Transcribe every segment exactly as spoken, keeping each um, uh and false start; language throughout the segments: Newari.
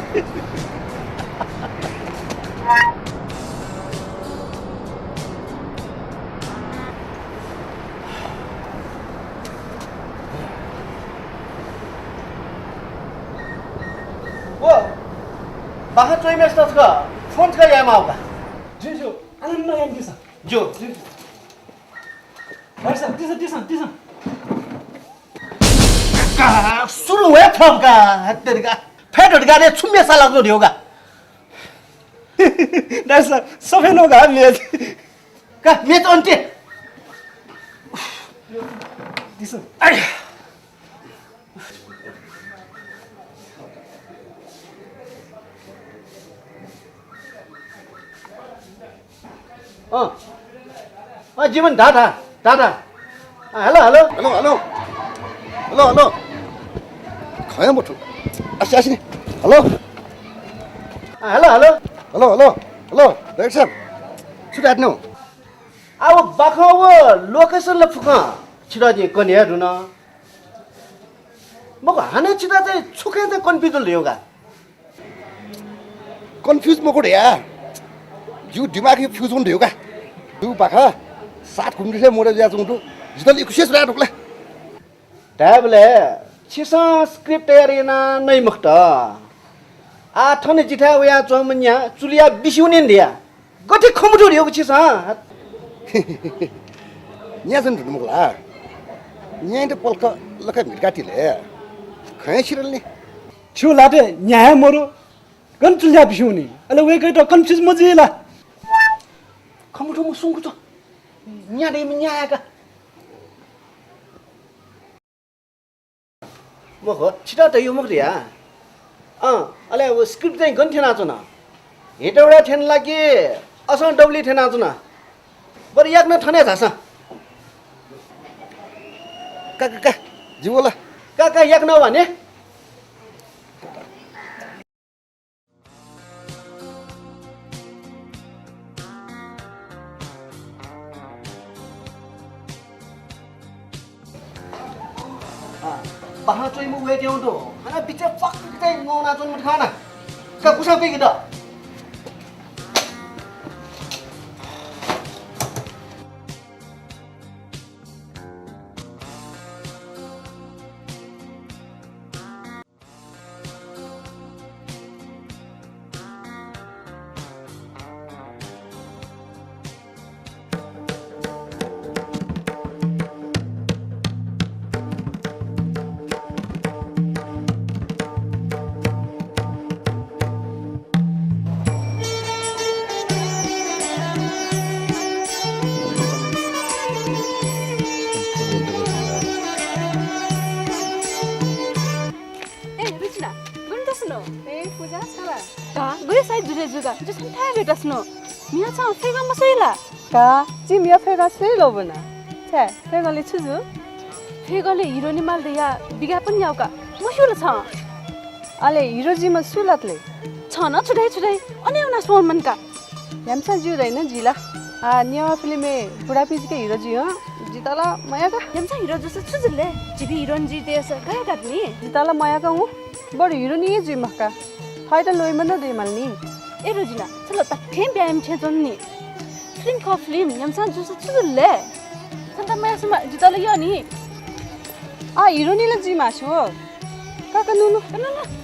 व बाखं च्वइम्हय्‌सित छकः फोन छकः यायेमाःगु का। ज्यू, ज्यू, आनन्द यानादिसँ। ज्यू। ज्यू। भाइ साहब, दिसँ, दिसँ, दिसँ। का, सुरु हे थप का, हत्तेर का। फेट का रे, छुम्बे साला को ढ्यो का। दाइ साहब, सफे नो का म्याच। का, म्याच अन्त्य। दिसँ। आइ। अँ। अँ, जीवन, धा, धा, धा, धा। अँ, hello, hello। Hello, hello। Hello, hello। खया मथु। आसे, आसे। Hello। अँ, hello, hello। Hello, hello। Hello, direction। छु धायेत्यनागु? अब बाखं व location ला फुक्कं छितः जिं कने हे धुन। मखु, हानं छितः चाहिँ छु खँय् चाहिँ confuse जुल धयागु का? Confuse मखु धया, जिगु दिमाग हे fuse वन धयागु का। जिगु बाखं सात घुम्दुसे मोरे जुयाच्वंगु दु। जितः ला इकुसे सुराय् धुंकल। धायेबलय् छिसं script तयार याना नइ मखुत। आः थन जिथाय् वयाच्वंम्ह न्या चुलिया बिस्युं निं धया। गथे खँ मथू धयागु छिसं? न्या जन धुन मखु ला? न्याइत पलख लख म्हितका तिले। खँय् सिरल नि। छिगु ल्हातय् न्या हे मरु। गन चुलिया बिस्युं नि। अले वय्‌कःयात confuse मजुइ ला? खँ मथू मसुंकु च्वँ। न्या दइम्ह न्या याका। मखु, छितः धयागु मखु धया। अँ, अले व script चाहिँ गन थ्यनाच्वन? हितौडा थ्यन ला कि असं दबुलिइ थ्यनाच्वन? बरु याकनं थन हे झासँ। का, का, का, जि वल। का, का, याकनं वा ने। आ, बाखं च्वइम्ह वय्‌कः दु। हानं बिचय् फक्क चाहिँ न्वनाच्वंम्ह खः ना। का, गुसां पिके द। ए, रुचिना, गुलि दसनो? ए, पूजा, छ ला? का, गुलि साइ जुले जुगा, जु छन्थाय् भेटसनो। मिया छं फेगः मस्वइ ला? का, जि मिया फेगः स्वइ ल्वःबना। छाय्, फेगःले छु जु? फेगःले हिरोनी माल धया विज्ञापन याउ का, मस्यू ला छं? अले हिरो जुइम्ह सु लात ले? छं नं छु धाइ छु धाइ, अन हे वना स्वल मन का। न्याम्हसां ज्यू धाइ न जि ला। आ, नेवाः फिल्मय् बुढापिं जक हिरो जुइ हँ। जितः ला मयाका। न्याम्हसां हिरो जूसा छु जुल ले? झीपिं हिरोनी जुइ तयेसा गय् यात नि? जितः ला मयाका हुँ। बरु हिरोनी हे जुइ महका। थःत ल्वइम्ह नं दयेमाल नि। ए रोजिना, छ ला धात्थें ब्यायाम छेँ च्वन नि। फिल्म खः फिल्म, न्याम्हसां जूसा छु जुल ले? छन्त मयासेमा जितः ला यः नि। आ, हिरोनी ला जुइ मास्ति हो। का, का, नु, नु। का, नु, नु।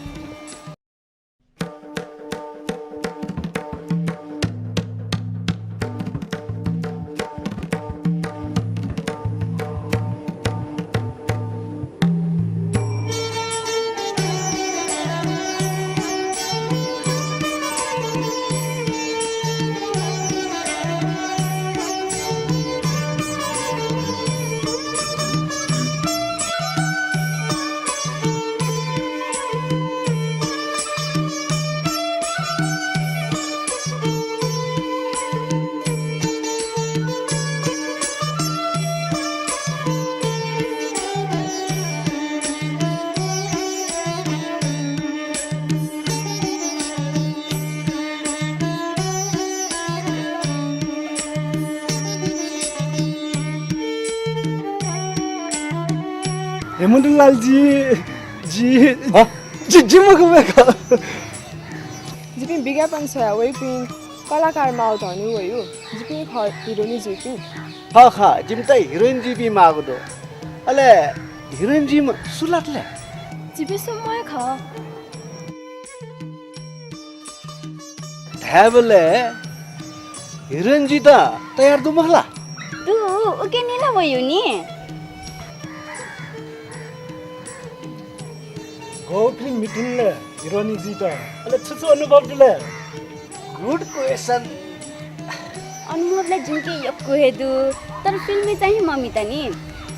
हेमन्तलाल जी, जी, हाँ? जी, जी मखु, मखु। विज्ञापन स्वया वइपिं कलाकार माःगु धनी वइ। जिपिं खः हिरोनी जुइपिं। खः खः, जिमित हिरोइन जुइपिं माःगु दु। अले हिरोइन जुइम्ह सु लात ले? जिपिं स्वम्ह हे खः। धायेबलय् हिरोइन जुइत तयार दु मखु ला? दु, उके निना वइ नि। गौ फिल्म मिथुन ले हिरोनी जुइत? अले छु छु अनुभव दु ले? Good question। अनुभव ला जिमिके यक्व हे दु, तर फिल्मय् चाहिँ ममित नि।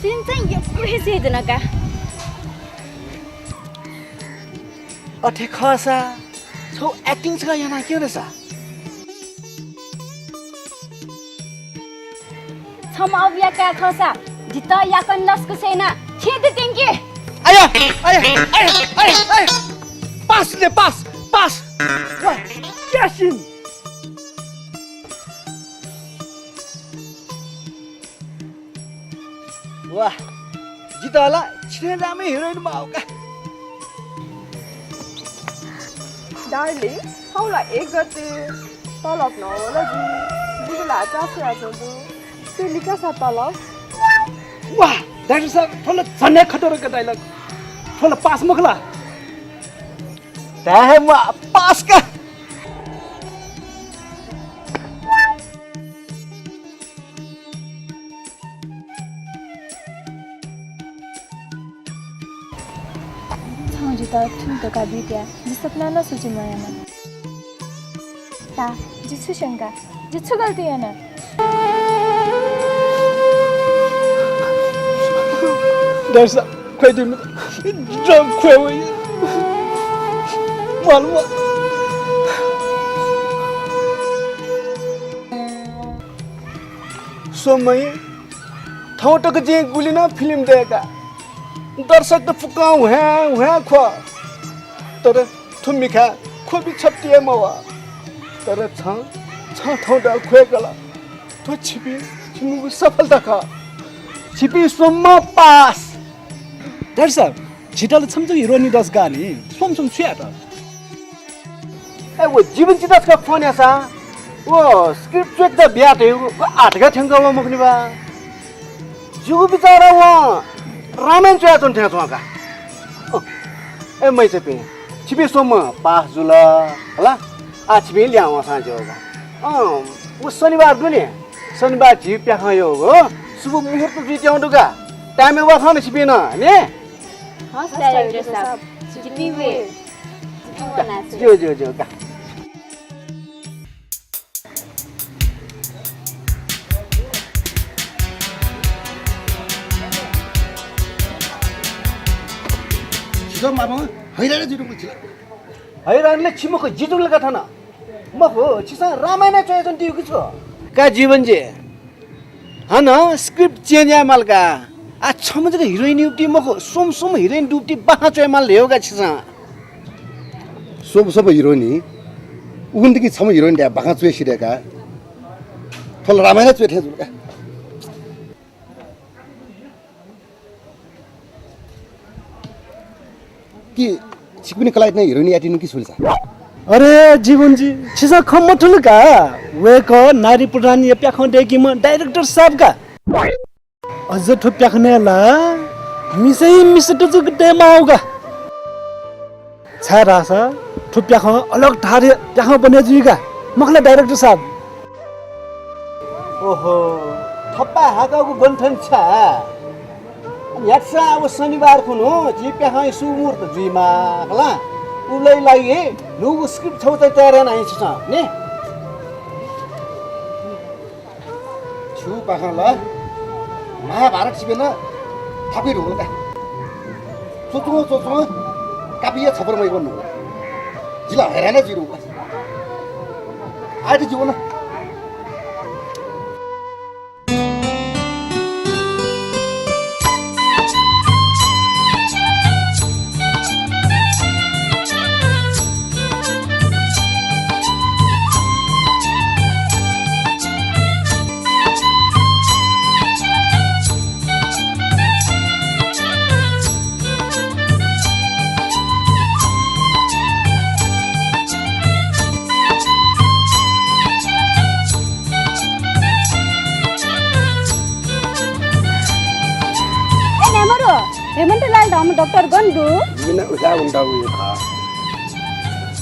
फिल्म चाहिँ यक्व हे स्वये धुन का। अथे खःसा छौ acting छकः याना क्यँ रे सा। छम्ह अबुया काय् खःसा जितः याकन लसकुस याना छेँ दु त्यंके। आया, आया, आया, आया, आया। पास ले, पास, पास। वाह, क्या scene। वाह, जितः ला छिनेदामे हिरोइन माःगु का। Darling, थौं ला एक गते तलब नवल जि, जिगु ला चासो याच्वं दु। छु लिकासा तलब। वाह, director साहब, थ्व ला झन्डै खतरनाक dialogue। थ्व ला पास मखु ला? धाये हे म्वाः, पास का। छं जितः थुलि धोखा बियाः जि सपना नं सोचे मयाना। ता, जि छु स्यंका? जि छु गल्ती याना? दर्शक, ख्वये दु मखु। ड्रग ख्वये वइ। म्वाल म्वाल। स्वम्ह, थौं तक जिं गुलि नं फिल्म दय्का। दर्शकत फुक्कं ह्वाँय् ह्वाँय् ख्वः। तर थ्व मिखाय् ख्वबि छप्ति हे मवः। तर छं, छं थौं तक ख्वय्कल। थ्व छिपिं, छिमिगु सफलता खः। छिपिं स्वम्ह पास। डाक्टर साहब, झीत ला छम्ह जक हिरोनी दस का नि, स्वम्ह स्वम्ह छु यात? ए, व जीवन चितास का फोन यासा, व script च्वय्क बिया तयेगु, व आः धकाः थ्यंकः वः मखुनि बा। जिगु बिचारं वं रामायण च्वयाच्वन थें च्वं का। अँ, ए मैचापिं, छिपिं स्वम्ह पास जुल, हला? आः छिपिं लिहां वंसां ज्यू का। अँ, व शनिबार दु नि, शनिबार झी प्याखं यःगु शुभ मुहूर्त जुइत्यंगु दु का। Time-य् वा थन छिपिं नं, नि? हस्, director साहब। जिपिं वये। ज्यू, ज्यू, ज्यू का। छिगः मामं हैरान जुइ धुंकल छिला। हैरान ले छि मखु, जि जुल का थन। मखु, छिसं रामायण च्वयाच्वनादीगु छु? का जीवनजी, हानं script change यायेमाल का। आः छम्ह जक हिरोइन दुपिं मखु, स्वम्ह स्वम्ह हिरोइन दुपिं बाखं च्वयेमाल धयागु का छिसं। स्वम्ह स्वम्ह हिरोइन, उगुन्त कि छम्ह हिरोइन धयाः बाखं च्वये सिधय्का। थ्व ला रामायण च्वये थें जुल का। कि छिकपिनि कलाःयात नं हिरोइन यायेत्यंगु कि छु ले सा? अरे जीवनजी, छिसं खँ मथुल का। वय्कः नारी प्रधानया प्याखं दय्कीम्ह director साहब का। अझ थ्व प्याखनय् ला मिसाया मिसात जक दयेमाःगु का। छाय्धाःसा थ्व प्याखं अलग धाःया प्याखं बने जुइ का, मखु ला director साहब? ओहो, थपाय् हाकागु गन थन छाय्? न्ह्याक्वसा अब शनिबार खुन्हु झी प्याखंया शुभ मुहूर्त जुइमाः खला। उबलय् लागि न्हूगु script छगू चाहिँ तयार याना हँ छिसं, नि? छिगु पाखें ला महाभारत सिबें नं थाकुइ धुंकल का। च्वच्वं च्वच्वं कापि हे छपर मयाकं धुंकल। जि ला हैरान हे जुइ धुंकल। आः त जि वन। आम डाक्टर गन दु? जिमिनं उसा उन्टा उयो खः।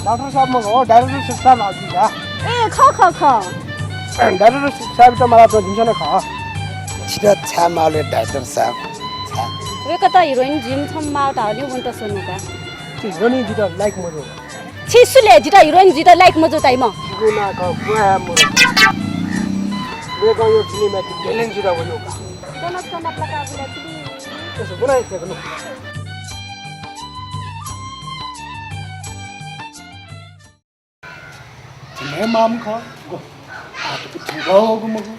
डाक्टर साहब मखु, डाइरेक्टर साहब आः जुइ का। ए, खः, खः, खः। डाइरेक्टर साहबयात माला च्वं, जिमिसं नं खः। छितः छाय् माःगु डाइरेक्टर साहब? छाय्? वय्‌कःयात हिरोइन जुइम्ह छम्ह माःगु धाःगुलिं वनेत स्वन्हु का। छि हिरोइन जुइत लायक मजू। छि सु ले जितः हिरोइन जुइत लायक मजू धाइम्ह? जिगु नां खः, बुया हे मरु। वय्‌कः यो फिल्मय् talent जुइत वनेगु का। गन छकः नापलाकाः बुले please। यसो, बुला, यसो, बुला। झिम्ह हे माःम्ह खः। गो। आः त थुगः वःगु मखु।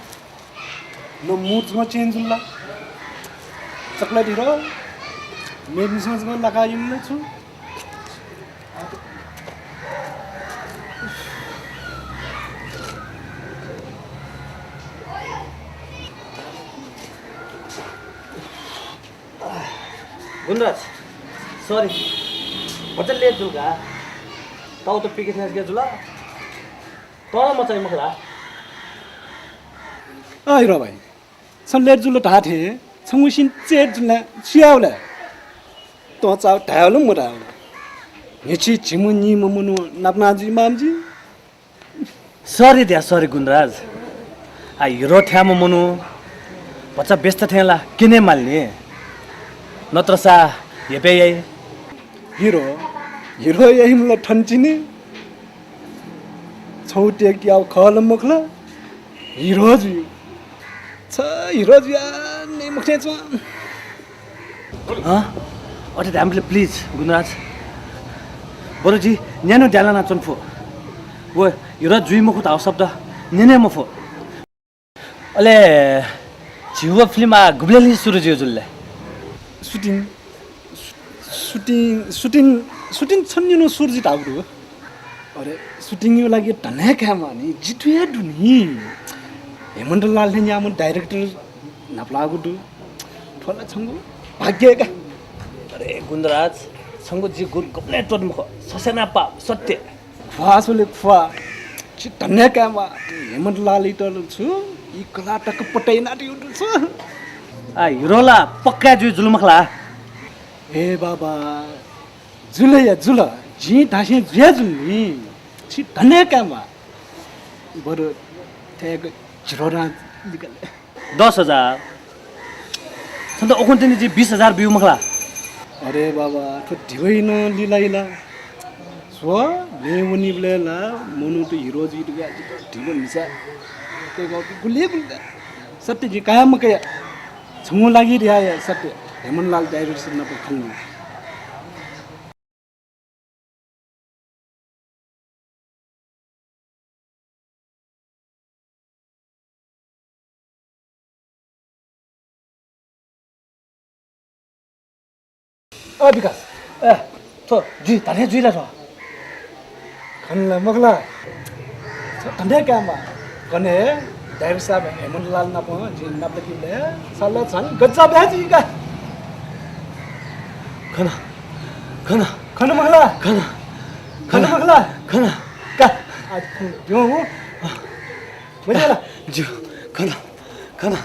न mood जक change जुल ला? चकलेट हिरो, मेपिन्सं जक लाकाः यंगु ला छु? आः त गुणराज, sorry, भचा late जुल का। ताउत पिके थ्यंके जुल। तःला मचाइ मखु ला? अ हिरो भाइ, छं late जुल धाःथें छंगु सिन चय् जुल ला, छु याये ले? तं चाउ धायेवं ला मधायेवं। न्ह्यछि झिम्ह निम्ह मनू नापना जुइमाःम्ह जि। Sorry धया, sorry गुणराज। आ, हिरो थ्याःम्ह मनू भचा व्यस्त थें ला क्यने माल नि। नत्रसा हेपय् याइ। हिरो, हिरो याइम्ह ला थन चिनि। छौ take याउ खः ला मखु ला? हिरो जुइ। छ हिरो जुया नै मखु थें च्वं। हँ? अथे धायेमखु ले please गुणराज। बरु जि न्यान्हु द्यालाना च्वने फु। व हिरो जुइ मखु धाउ शब्द न्यने मफु। अले झीगु फिल्म आः गुबलेंलि सुरु जुइ जुल ले? Shooting, shooting, shooting, shooting छन्हु निन्हु सुरु जुइ धाःगु दु। अरे, shooting यो लागि धन्दा कायेमाः नि, जि थुइ हे दु नि। हेमन्त लाल थें न्याम्ह director नापलाःगु दु। थ्व ला छंगु भाग्य का। अरे गुणराज, छंगु जि गुण गबलें त्वःते मखु, ससेना पाप, सत्य। ख्वाः स्वले ख्वाः। जि धन्दा कायेमाः, हेमन्त लालयात छु, ई कला तक पतय् यानातयागु दु छु। आ, हिरो ला पक्का जुइ जुल मखु ला? हे बाबा, जुल या जुल, जिं धासें जुया जुल नि। छि धन्दा कायेमाः। बरु थ्याक झिरो रां लिकले। दस हजार। छन्त उखुन्हु तिनि जिं बिस हजार ब्यू मखु ला? अरे बाबा, थ्व धिबा नं लिला इला। स्व, लँय् वनीबलय् ला मनूत हिरो जुइ धकाः जितः धिबा मिसा। गुलि गुलि। सत्य जिं काया मकया। छंगु लागि धया या सत्य। हेमन्त लाल director नाप खंगु। अ विकास, ए, थ्व जुइ, धात्थें जुइ ला थ्व? खन ला मखु ला? थ्व धन्दा कायेमाः। गन हे director साहब हेमन्त लाल नाप जिं नापलाकीबलय् सल झन गजब हे जुइ का। खन, खन। खन मखु ला? खन, खन। खन मखु ला? खन। का, आज खन। ज्यू हूँ। मजा ला? ज्यू, खन, खन।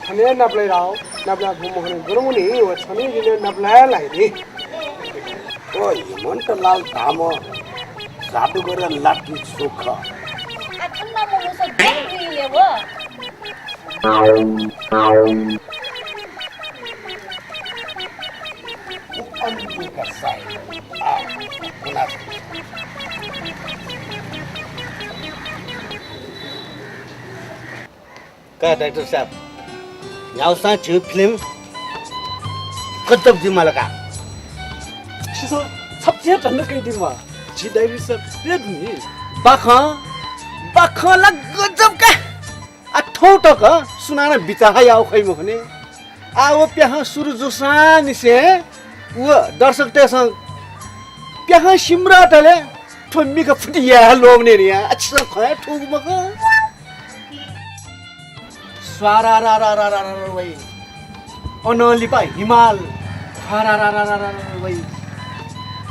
थन हे नापलाइ राव, नापलाइ भु मखुनि गुरुमुनि व छनि जिने नापलाइ लाइ नि। ओ हेमन्त लाल धाम जादुगर लाठी सुख। आखन ना मुलुस देखिले वो। का director साहब, न्ह्याउसां झीगु फिल्म गजब जुइ माल का। छिसं छप्तिया धन्दा कइदिनु वा। झी director साहब पेद नि। बाखं, बाखं ला गजब का। आ, थौं तक सुनानं बिचाः याः खइ मखुनि। आः व प्याखं सुरु जूसांनिसें व दर्शकतय्‌सं प्याखं सिम्रतले थ्व मिखा फुति याये ल्वःमने नि या। आ, छिसं खँ हे थूगु मखु। स्वारारारारारारा वइ। अनं लिपा हिमाल ख्वारारारारारा वइ।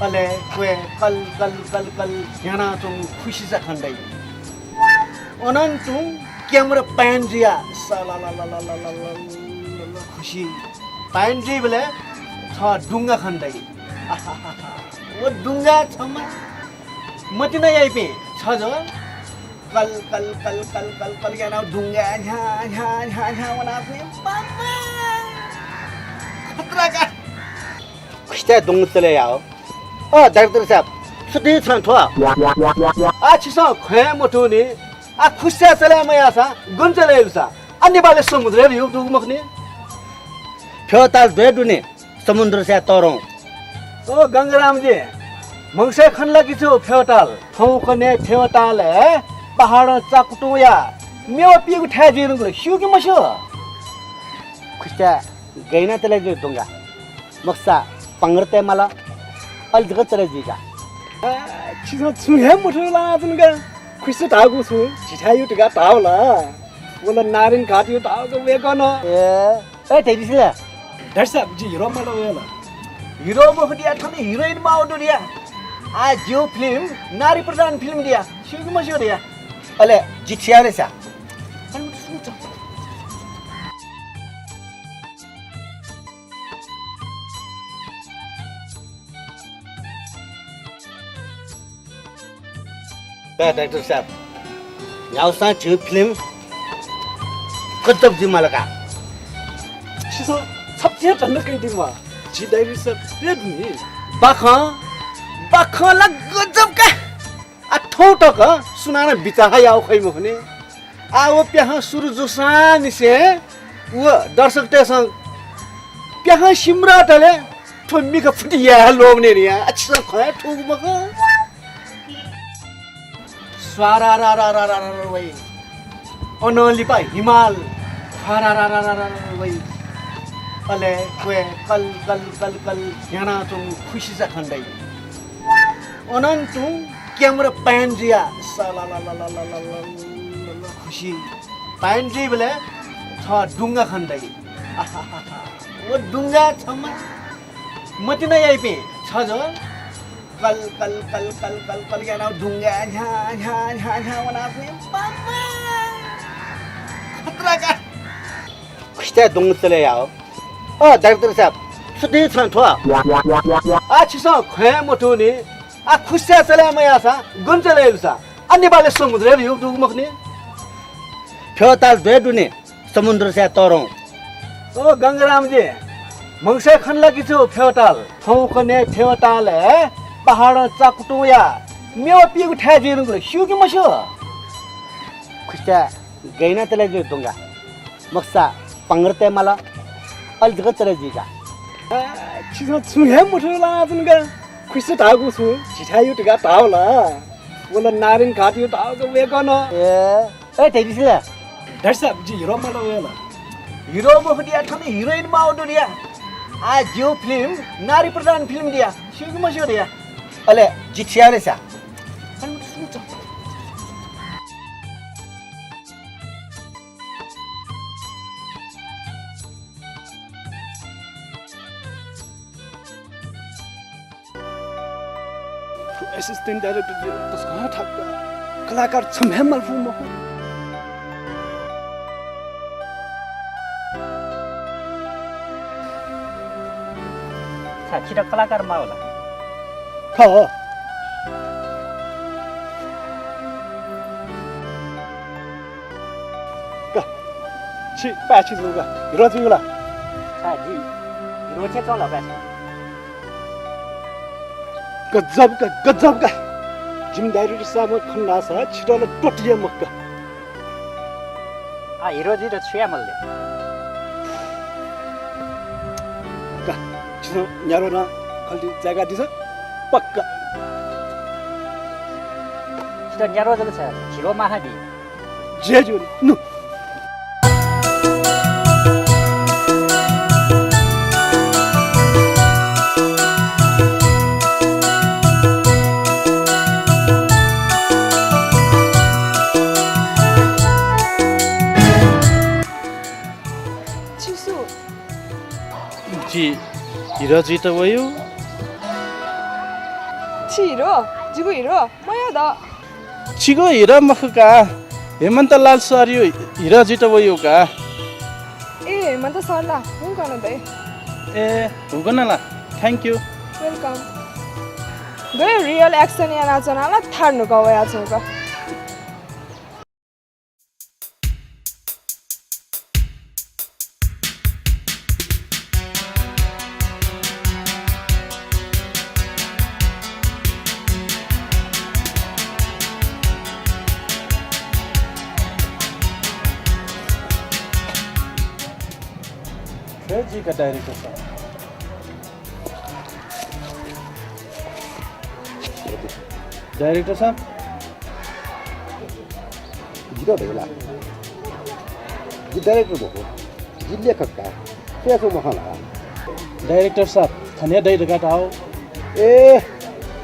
अले क्वय् कल कल कल कल ह्यानाच्वंगु खुसिचा खने दइ। अनं तुं camera pan जुयाः सललललललललल खुसि pan जुइबलय् छगू दुंगा खने दइ। आहाहाहा। व दुंगा छम्ह मतिना याइपिं छजो कल कल कल कल कल कल यानाः दुंगा झ्यां झ्यां झ्यां झ्यां वनाच्वनी। बाबा! खतरा का। खुसिया दुंगा चले याः। ओ director साहब, छु दी छं थ्व? आ, छिसं खँ हे मथूनि। आ, खुसिया चले मयाःसा गन चले याइलुसा? आ, नेपालय् समुद्रय् भिउ दुगु मखुनि। फ्यवताल द्वये दुनि। समुद्रस्या तःधं। ओ गंगारामजी, म्हगसय् खन ला कि छु फ्यवताल? थौंकन्हय् फ्यवतालय् पहाडं चाकुतुं या मेवा पीगु थाय् जुइ धुंकल, स्यू कि मस्यू? खुसिया गय् याना तले जुइ दुंगा। मखुसा पंगरतय् माल, अले जक चले जुइ का। आ, छिसं छुं हे मथू ला धुंका। खुसिया धाःगु छुं झिथाय् यु धकाः धाःगु ला। व ला नारायण घाट यु धाःगु वय्‌कलं। ए, ए, धयादिसँ ला। Director साहब, जि hero माल वये ला। Hero मखु दिया, थन heroine माः दु दिया। आ, जिगु film नारी प्रधान film दिया। स्यू कि मस्यू दिया? अले जि छु याये सा? का director साहब, न्ह्यागुसां झीगु film गजब जुइ माल का। छिसं छप्ति हे धन्दा कयादी म्वाः। झी director साहब प्यदुनि। बाखं, बाखं ला गजब का। आ, थौं तक सुनानं बिचाः याः खइ मखुनि। आः व प्याखं सुरु जूसांनिसें व दर्शकतय्‌सं प्याखं सिम्रतले थ्व मिखा फुति याये ल्वःमने नि या। आ, छिसं खँ हे थूगु मखु। स्वारारारारारारा वइ। अनं लिपा हिमाल ख्वारारारारारा वइ। अले क्वय् कल कल कल कल ह्यानाच्वंगु खुसिचा खने दइ। अनं तुं camera pan जुयाः सललललललल खुसि pan जुइबलय् छगू दुंगा खने दइ। आहाहाहा। व दुंगा छम्ह मतिना याइपिं छजो कल कल कल कल कल कल यानाः दुंगा झ्यां झ्यां झ्यां झ्यां वनाच्वनी। बाबा! खतरा का। खुसिया दुंगा चले याः। ओ director साहब, छु दी छं थ्व? आ, छिसं खँ हे मथूनि। आ, खुसिया चले मयाःसा गन चले याइलुसा? आ, नेपालय् समुद्रय् भिउ दुगु मखुनि। फ्यवताल द्वये दुनि। समुद्रस्या तःधं। ओ गंगारामजी, म्हगसय् खन ला कि छु फ्यवताल? थौंकन्हय् फ्यवतालय् पहाडं चाकुतुं या मेवा पीगु थाय् जुइ धुंकल, स्यू कि मस्यू? खुसिया गय् याना तले जुइ दुंगा। मखुसा पंगरतय् माल, अले जक चले जुइ का। आ, छिसं छुं हे मथू ला धुंका। खुसिया धाःगु छुं झिथाय् यु धकाः धाःगु ला। व ला नारायण घाट यु धाःगु वय्‌कलं। ए, ए, धयादिसँ ला। Director साहब, जि hero माल वये ला। Hero मखु दिया, थन heroine माः दु दिया। आ, जिगु film नारी प्रधान film दिया। स्यू कि मस्यू दिया? अले जि छु याये सा? थ्व assistant director जुयाः तसकं थाकु का। कलाकार छम्ह हे माल फु मखु। छाय् छितः कलाकार माः वल? खः। का, छि पाय्‌छि जू का, hero जुइ ला? छाय् जि hero छेँ च्वं ला पाय्‌छि? गजब का, गजब का। जिमि director साहबं खन धाःसा छितः ला त्वःते हे मखु का। आ, hero जुइत छु याये माल ले? का, छिसं न्याद्वः नं खल्ति जाय्‌कादिसँ, पक्का। छितः न्याद्वः जक छाय्, hero माः बी। जे जुल, नु। हिरो जुइत वयु। छि हिरो? जिगु हिरो? मयः द। छिगु हिरो मखु का, हेमन्तलाल सरयु हिरो जुइत वयु का। ए, हेमन्त सर ला हुंकन दइ। ए, हुंकन ला? Thank you। Welcome। गयो real action यानाच्वना ला थार नुका वयाच्वंक। खय् जुइ का director साहब। Director साहब। जितः धया ला। जि director मखु। जि लेखक का। सुयां छु मखं ला। Director साहब, थन हे दइ धकाः धाःगु। ए,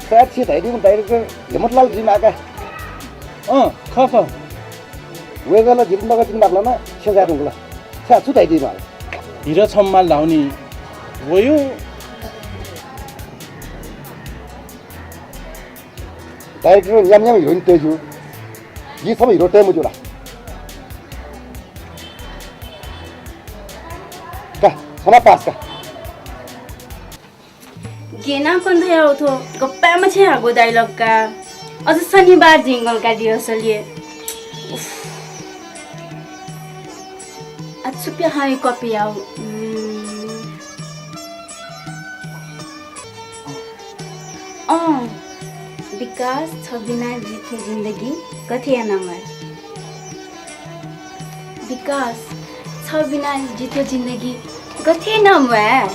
सायद छिं धयादीम्ह director हेमन्तलाल जुइमाः का। अँ, खः खः। वय्‌कः ला जितः नकतिनि बाखं नं छेँ झाये धुंकल। छाय् छु धयादीमाः? हिरो छम्ह माल धाःगु नि। वयु। Director न्याम्ह न्याम्ह हिरोइन तये ज्यू। जि छम्ह हिरो तये मज्यू ला? का, छम्ह pass का। गेना कन्थया उथो गप्पाय् मछ्याःगु dialogue का। अझ शनिबार धिंगल का rehearsal ये। उफ। आ, छु प्याहां हे कपि याउ। उम्। अँ, विकास, छ बिना जि थ्व जिन्दगी गथे याना म्वाये? विकास, छ बिना जि थ्व जिन्दगी गथे याना म्वाये?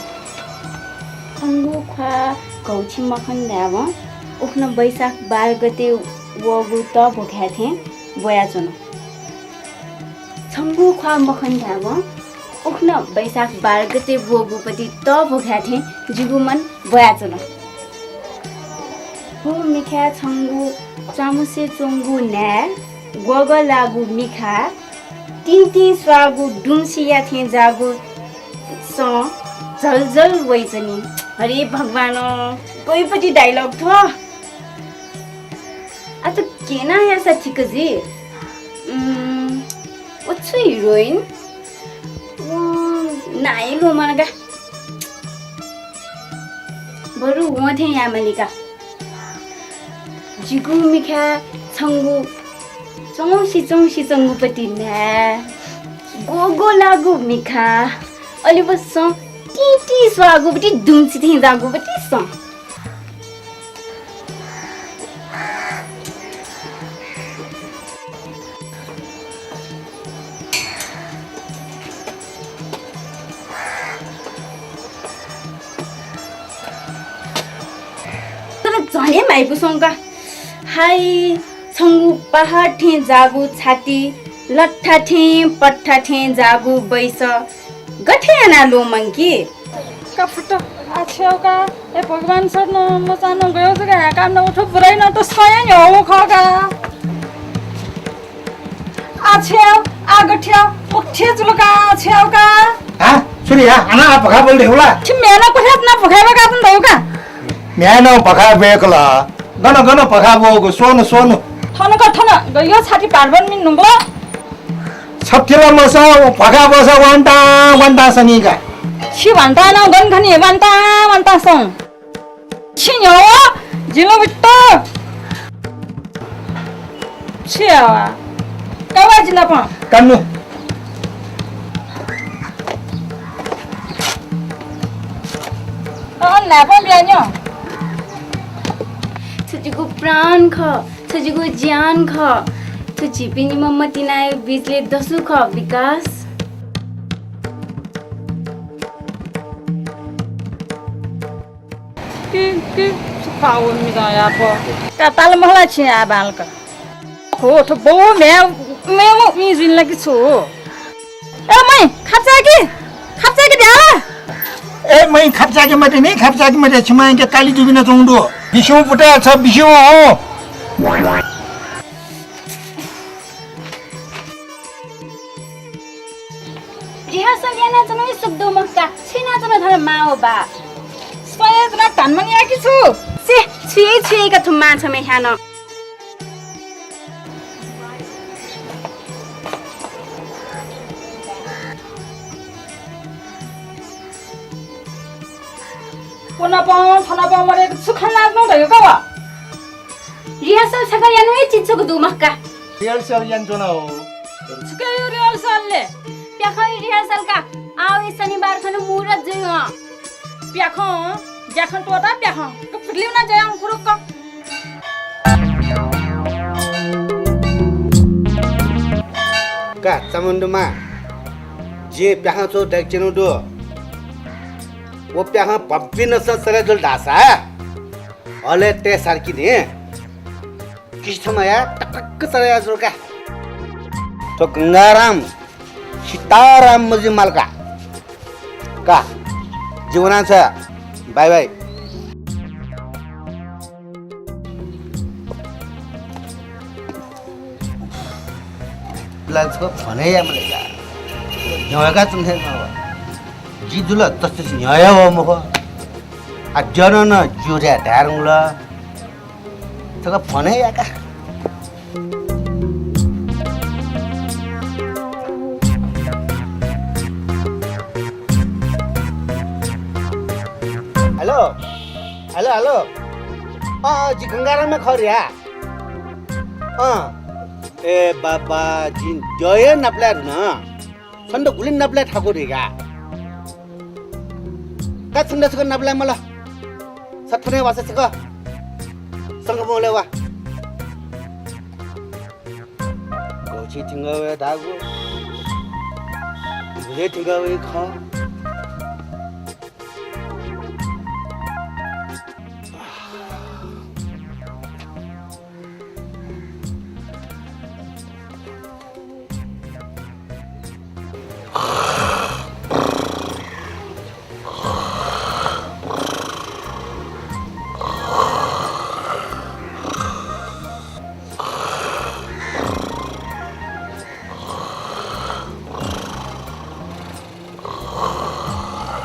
छंगु ख्वाः घौछि मखन धायेवं उखुन्हु वैशाख बाह्र गते वःगु तःभुखाय् थें ब्वयाच्वन। छंगु ख्वाः मखन धायेवं उखुन्हु वैशाख बाह्र गते ब्वःगुपति तःभुखाय् थें जिगु मन ब्वयाच्वन। थ्व मिखाय् छंगु च्वामुसे च्वंगु न्हाय् ग्वःगः लाःगु मिखा, तिंतिं स्वाःगु दुम्सिया थें जाःगु सँ झलझल वइच्वनी। हरे भगवान, गइपति dialogue थ्व? आ त गेना याःसा ठीक जुइ। उम्, व छु हिरोइन? व नां हे ल्वःमन का। बरु वं थें यायेमालि का। जिगु मिखाय् छंगु च्वामुसे च्वंगु पति न्हाय्, ग्वःगः लाःगु मिखा, अले व सँ तिंतिं स्वाःगुपति दुम्सि थें जाःगुपति सँ। तर झन हे म्हाइपुसे का। हाय, छंगु पहाड थें जाःगु छाति, लट्ठा थें पट्ठा थें जाःगु बैस, गथे यानाः ल्वःमंकी? का फुट्ट, आ छ्यः का, हे भगवान, सर नं मचां नं गय् जक हाय्‌काः नं उथ्व बुराइ नं त सय् न्ह्यः खः का। आ छ्यः, आ गथे, उखे जुल का, छ्यः का। हा? छु रे या? हानं आ भखा ब्वल धयागु ला? छि म्ह्याय्‌नं क्वथ्याः च्वनाः भखा ब्वय्‌काच्वन धयागु का। म्ह्याय्‌नं भखा ब्वय्‌कल। गन गन भखा ब्वःगु, स्वनु, स्वनु। थन का, थन, गय् छाति भार बन मिन नुगल। छतिला मसा भखा ब्वःसा वान्तां वान्तां सनी का। छि वान्तां नं गन खनी, वान्तां वान्तां सं। छि न्ह्यः व, जिं ल्वःबित। छि आवा। का वा जि नाप। कान्नु। अँ, न्हाय्‌पं बिया न्यँ। छ जिगु प्राण खः, छ जिगु ज्यान खः। छ झीपिं निम्ह मतिनाया बिजली दसु खः, विकास। कि, कि, छु खः व मिजं याप? का ताल महला छिं आ बांलाक। हो, थ्व बौ म्ह्याय्, म्ह्याय् उ ई जुइन ला कि छु? ए मय्, खापचाय्‌कि, खापचाय्‌कि ध्याला। ए मय्, खापचाय्‌कि मते नि, खापचाय्‌कि मते, छिमांके काली दुबिना च्वंगु दु। बिस्युं पुता छ, बिस्युं हो। Rehearsal यानाच्वनागु सुख दु मखु का, छु यानाच्वन थन मां व बाः? पये तना धान मन याकी छु। से, छुये छुये का थुम्मा छमे ह्यान। कोनापं, थनापं मरे छु खनात न धयो का वा। रिहर्सल छकः यानु हे चिच्चुक दु मखु का। रिहर्सल यान च्वना हो। छुके यो रिहर्सल ले। प्याखं रिहर्सल का। आवे शनिबार खन मुहूर्त जुइ हं। प्याखं, ज्याखं त्वःता प्याखं। क फुटलिउ ना जयां खुरुक्क। का, चामुण्डुमा, जिं प्याखं छौ दय्केनु दु। व प्याखं भब्बी नसं चले जुल धासा, हले तये सार्की नि। किसिथमा या टकटक चले या जुल का। थ्व गंगाराम, सीताराम मजि माल का। का, जि वना छ। Bye bye. ला छकः फोन हे याये मले का। न्ह्यः का तुम थे न। जि जुल तस्तस न्ह्यः हे हो मखु। आ, ज्यानं न ज्यू रे धाये धुंकल। छकः फोन हे याये का। Hello, hello, hello. अँ, अँ, जि गंगाराम हे खः रे या। अँ। ए बाबा, जिं द्यः हे नापलाये धुन। छन्त गुलि नापलाये थाकु धुइका। का छन्त छकः नापलाये मल। छ थने वासे छकः। संग मौले वा। गौची थिंगः वये धाःगु। गुले थिंगः वये खः।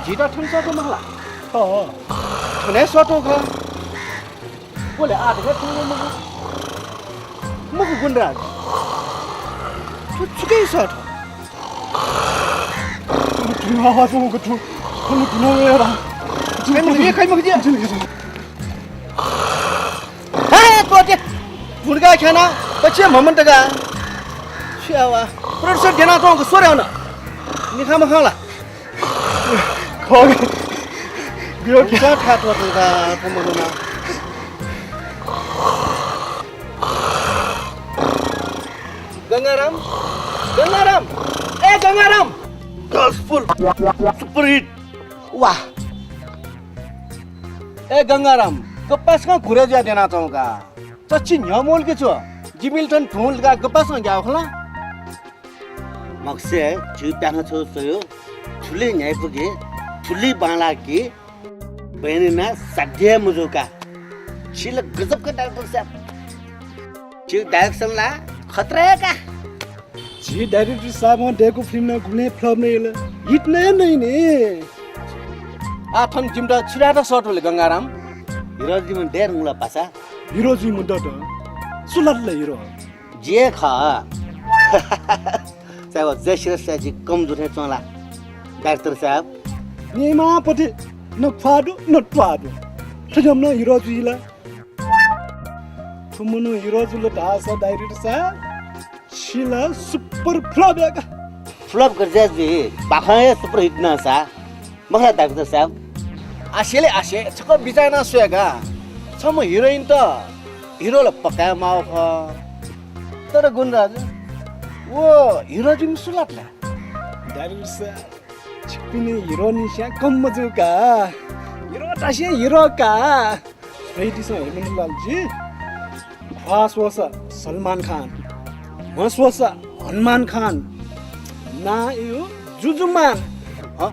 झीत थन सःतू मखु ला? अँ, थन हे सःतू खः। बोले आः धकाः थुं मखु। मखु गुणराज। थ्व छुके सःतू? थुं आवाज मखु थुं। थुं थुं हे रा। खै मखु, खै मखु। हे, त्वःते। भुर्गा ख्याना, पछे म्हमन तगा। छ्यावा। प्रोड्युसर देना तंगु स्वरे हन। निखा मखं ला। खगे। बियो क्या था त्वःते का, कमनुना। गंगाराम, गंगाराम, ए गंगाराम। Gospel, superhit। वाह। ए गंगाराम, गपासकं घुरे जुया देना तंगु का। चच्छि न्ह्यः मौल कि छु? जिमिल थन धुंल का गपासं ग्याव खला। मखुसे झी प्याखं छौ सयो, थुलि न्ह्याइपुके, थुलि बांलाके, बहिनी ना साध्य मजू का। छिल गजब का डायरेक्टर साहब। झी डायरेक्सन ला खतरा हे का। झी डाइरेक्टर साहबं दय्कू फिल्म नं गुबलें फ्लप नं याल, हिट नं याना नि। आः थन जिमित छु धायेत सःतू ले गंगाराम? हिरो जुइम्ह दय् धुंकल पासा। हिरो जुइम्ह दत। सु लात ले हिरो? जि हे खः। सायब जय श्री जय जि कम जू थें च्वं ला डाइरेक्टर साहब? निमापति न ख्वाः दु न त्वाः दु। थज्याःम्ह नं हिरो जुइ ला? थ्व मनू हिरो जुल धाःसा डाइरेक्टर साहब, छि ला सुपर फ्लप याका। फ्लप गथे जुइ, बाखं हे सुपर हिट नं सा। मखु ला डाइरेक्टर साहब? आसेले आसे, छकः बिचाः याना स्वया का। छम्ह हिरोइन त हिरो ला पकाये माःगु खः। तर गुणराज, व हिरो जुइम्ह सु लात ला? डाइरेक्टर साहब, छिकपिनि हिरोनिसें कम मजू का। हिरो धासें हिरो का। धयादिसँ हे मन्हुलालजी, ख्वाः स्वःसा सलमान खान, म्ह स्वःसा हनुमान खान, नां यु जुजुमान। हँ?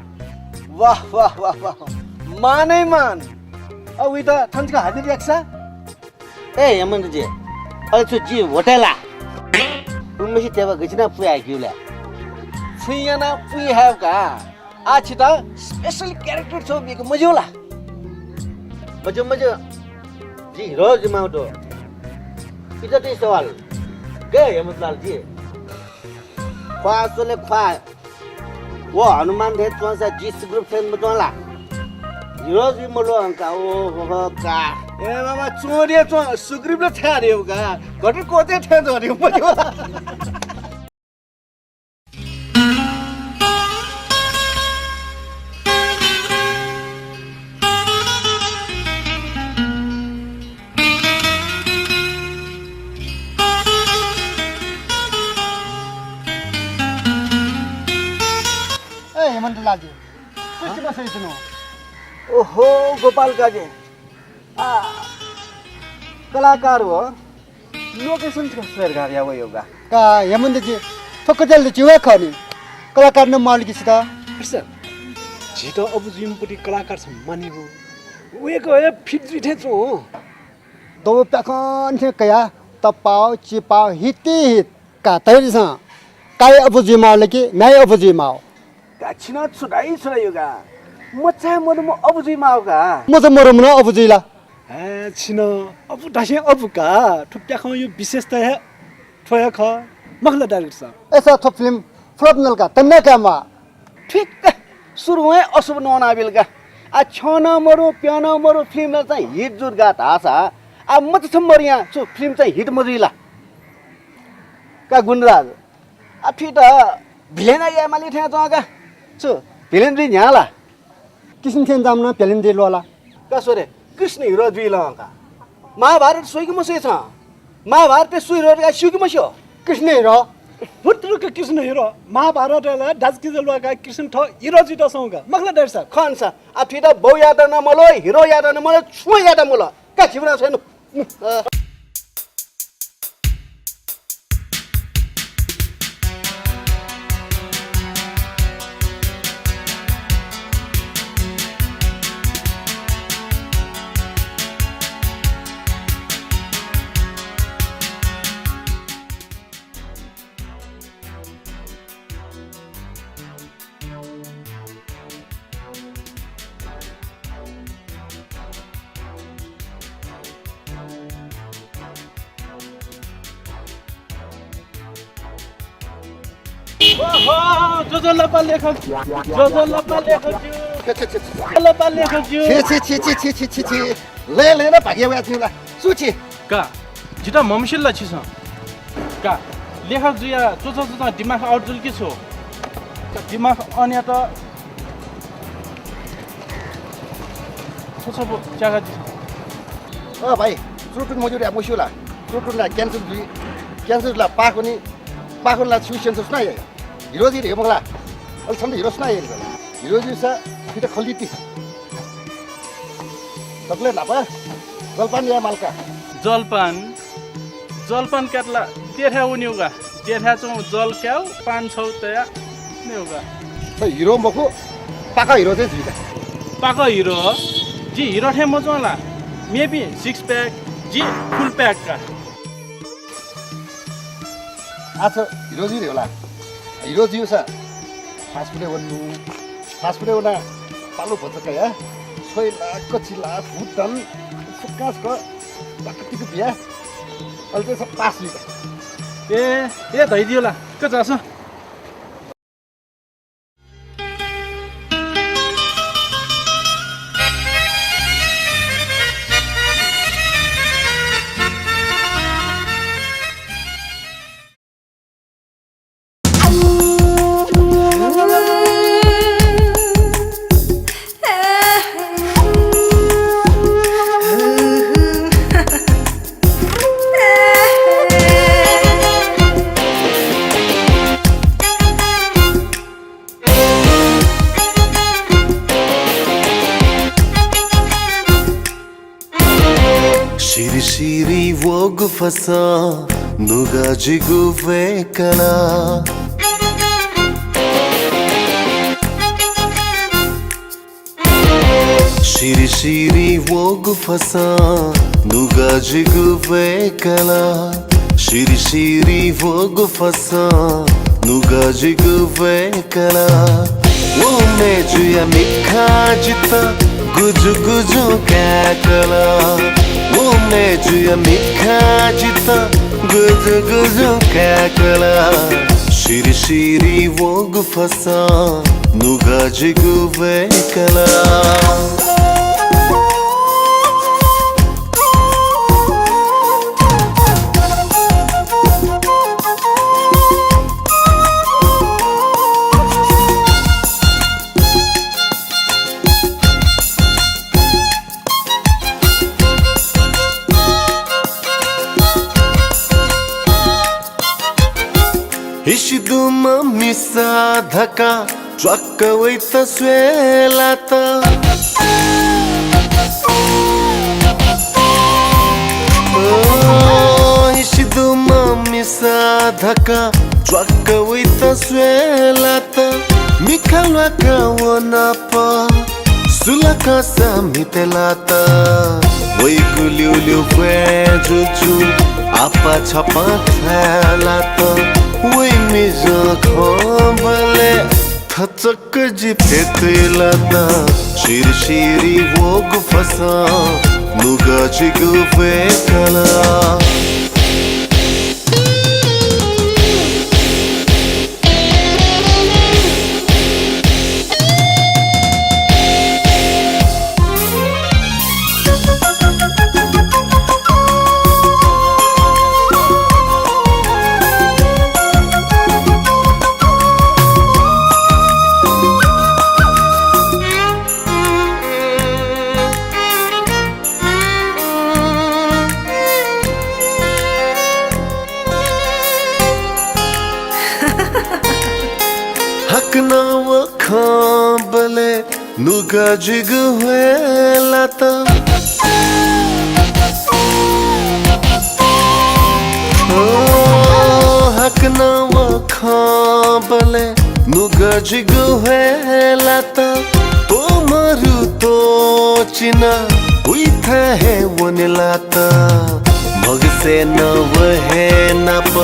वाह, वाह, वाह, वाह। मानै मान। अ, उइत थन छकः हाजिर याकसा? ए, हेमन्तजी, अले छु जि होटल ला? उम्मेसी तेबा गचिना पुया हाइक्यु ला? छुं याना पुइ हाय्‌का। आः छितः special character छौ बीक मज्यू ला? मज्यू, मज्यू। जि हिरो जुइमाःगु दु। इज्जतया सवाल। गय् हेमन्तलाल जि। ख्वाः स्वले ख्वाः। व हनुमान थें च्वंसा जि सुग्रीव थें मच्वं ला? हिरो जुइ मल्वः धकाः, ओहो का। ए बाबा, च्वं रे च्वं, सुग्रीव ला छाय् रे का। घटु कोते थें च्वं रे मज्यू। ए हेमन्तलालजी, कुछ मसैतुनु। ओहो, गोपाल काजी। आ, कलाकार हो। लोकेसन छकः स्वेर गार्या वयेगु का। का, हेमन्तजी, थ्व कथं ला झी हे खः नि। कलाकार नं माःगु कि छितः। कृष्ण, झीत अबु जुइम्ह पति कलाकारसं मानिगु। वय्कः हे fit जुइ थें च्वं। दबू प्याखं थें कयाः तपाः, चिपाः, हितिहित का तयादिसँ। काय् अबु जुइमाः ला कि म्ह्याय् अबु जुइमाः? का छिं छु धाइ छु धाइ का। मचाय् मदुम्ह अबु जुइमाः का। मचाय् मदुम्ह नं अबु जुइ ला? हे, छिं अबु धासें अबु का। थ्व प्याखंया विशेषता हे थ्व हे खः। मखु ला director साहब? अय्सा थ्व film flop नल का, तन्ने काय् म्वाः। ठिक्क सुरुं हे अशुभ न्वनाबिल का। आ, छ्यं नं मदु, प्यं नं मदु, film ला चाहिँ hit जुल का धाःसा, आ, मचा छम्ह मदुयां छु film चाहिँ hit मजुइ ला? का गुणराज, आ, थुइत villain याये माली थें च्वं का। छु villain जुइ न्ह्याः ला? कृष्ण थें जूम्ह नं villain जुइ ल्वः ला? का स्व रे, कृष्ण हिरो जुइ ल्वः का। महाभारत स्वइके मस्वइ छं? महाभारतय् सु हिरो धकाः स्यू कि मस्यू? कृष्ण हिरो। हुत्तुरुक्क कृष्ण हिरो। महाभारतय् ला दाजुकिजा ल्वाकाः कृष्ण थः हिरो जुइत स्वं का। मखु ला director साहब? खः नि सा। आ, थुइत बौयात नं मल्वः, हिरोयात नं मल्वः, छुं यात मल्वः। का झीपिं नं स्वये नु। अ। ओहो, ज्वजलपा लेखक, ज्वजलपा लेखकज्यू। छे, छे, छे, छे। ज्वजलपा लेखकज्यू। छे, छे, छे। लय् लय् नं भाग्य वया थ्यू ला। सु छि? का, जितः म्हमसिल ला छिसं? का, लेखक जुया च्वचा च्वचा दिमाग out जुल कि छु? का, दिमाग on यात। थ्व छपु च्याका दिसँ। अ भाइ, चुटुन मजूर या मस्यू ला? चुटुन ला cancer जुइ। Cancer ला पाखुनि, पाखुन ला छु cancer सुनां याइ? हिरो जुइ रे मखु ला? अले छन्त हिरो सुनां याइ रे? हिरो जुइसा फित खलिति। दकलय् न्हापा जलपान याये माल का। जलपान, जलपान कायेत ला देथाय् वनेगु का। देथाय् च्वंगु जल कायेगु, पान छगू तयाः नेगु का। छ हिरो मखु, पाका हिरो चाहिँ जुइ का। पाका हिरो? जि हिरो थें मच्वं ला? मेपिं six pack, जि full pack का। आः छ हिरो जुइ रे होला। हिरो जुइसा fast food-य् वनेनु। Fast food-य् वनाः पालो भचा कयाः, छोइला, कचिला, भुतन, फुक्कां छकः बाकतिक बियाः, अले चाहिँ छ पास जुइ का। ए, ए, धयादियो ला, का झासँ। सिरि सिरि वःगु फसं नुगः जिगु वय्कलं। सिरि सिरि वःगु फसं नुगः जिगु वय्कलं। सिरि सिरि वःगु फसं नुगः जिगु वय्कलं। व मय्जुया मिखा जितः गुजु गुजु काकल, ओ मय्जुया मिखा जितः गुजु गुजु काकल। सिरि सिरि वःगु फसं नुगः जिगु वय्कल। हिसि दुम्ह मिसा धकाः च्वाक्क वइत स्वये लात। ओ, हिसि दुम्ह मिसा धकाः च्वाक्क वइत स्वये लात। मिखा ल्वाकाः व नाप सुलाकसा म्हिते लात। वइगु ल्यूल्यू भ्वय् जुजु आपाः छपाः थाय् लात। वइ मिजं खंबलय् थचक्क जि प्यतुइ लात। सिरि सिरि वःगु फसं नुगः जिगु वय्कल। हाकनं व खंबलय् नुगः जिगु ह्वय् लात। ओ, हाकनं व खंबलय् नुगः जिगु ह्वय् लात। त्वमरु त्वचिना उइथाय् हे वने लात। मगसे नं व हे नाप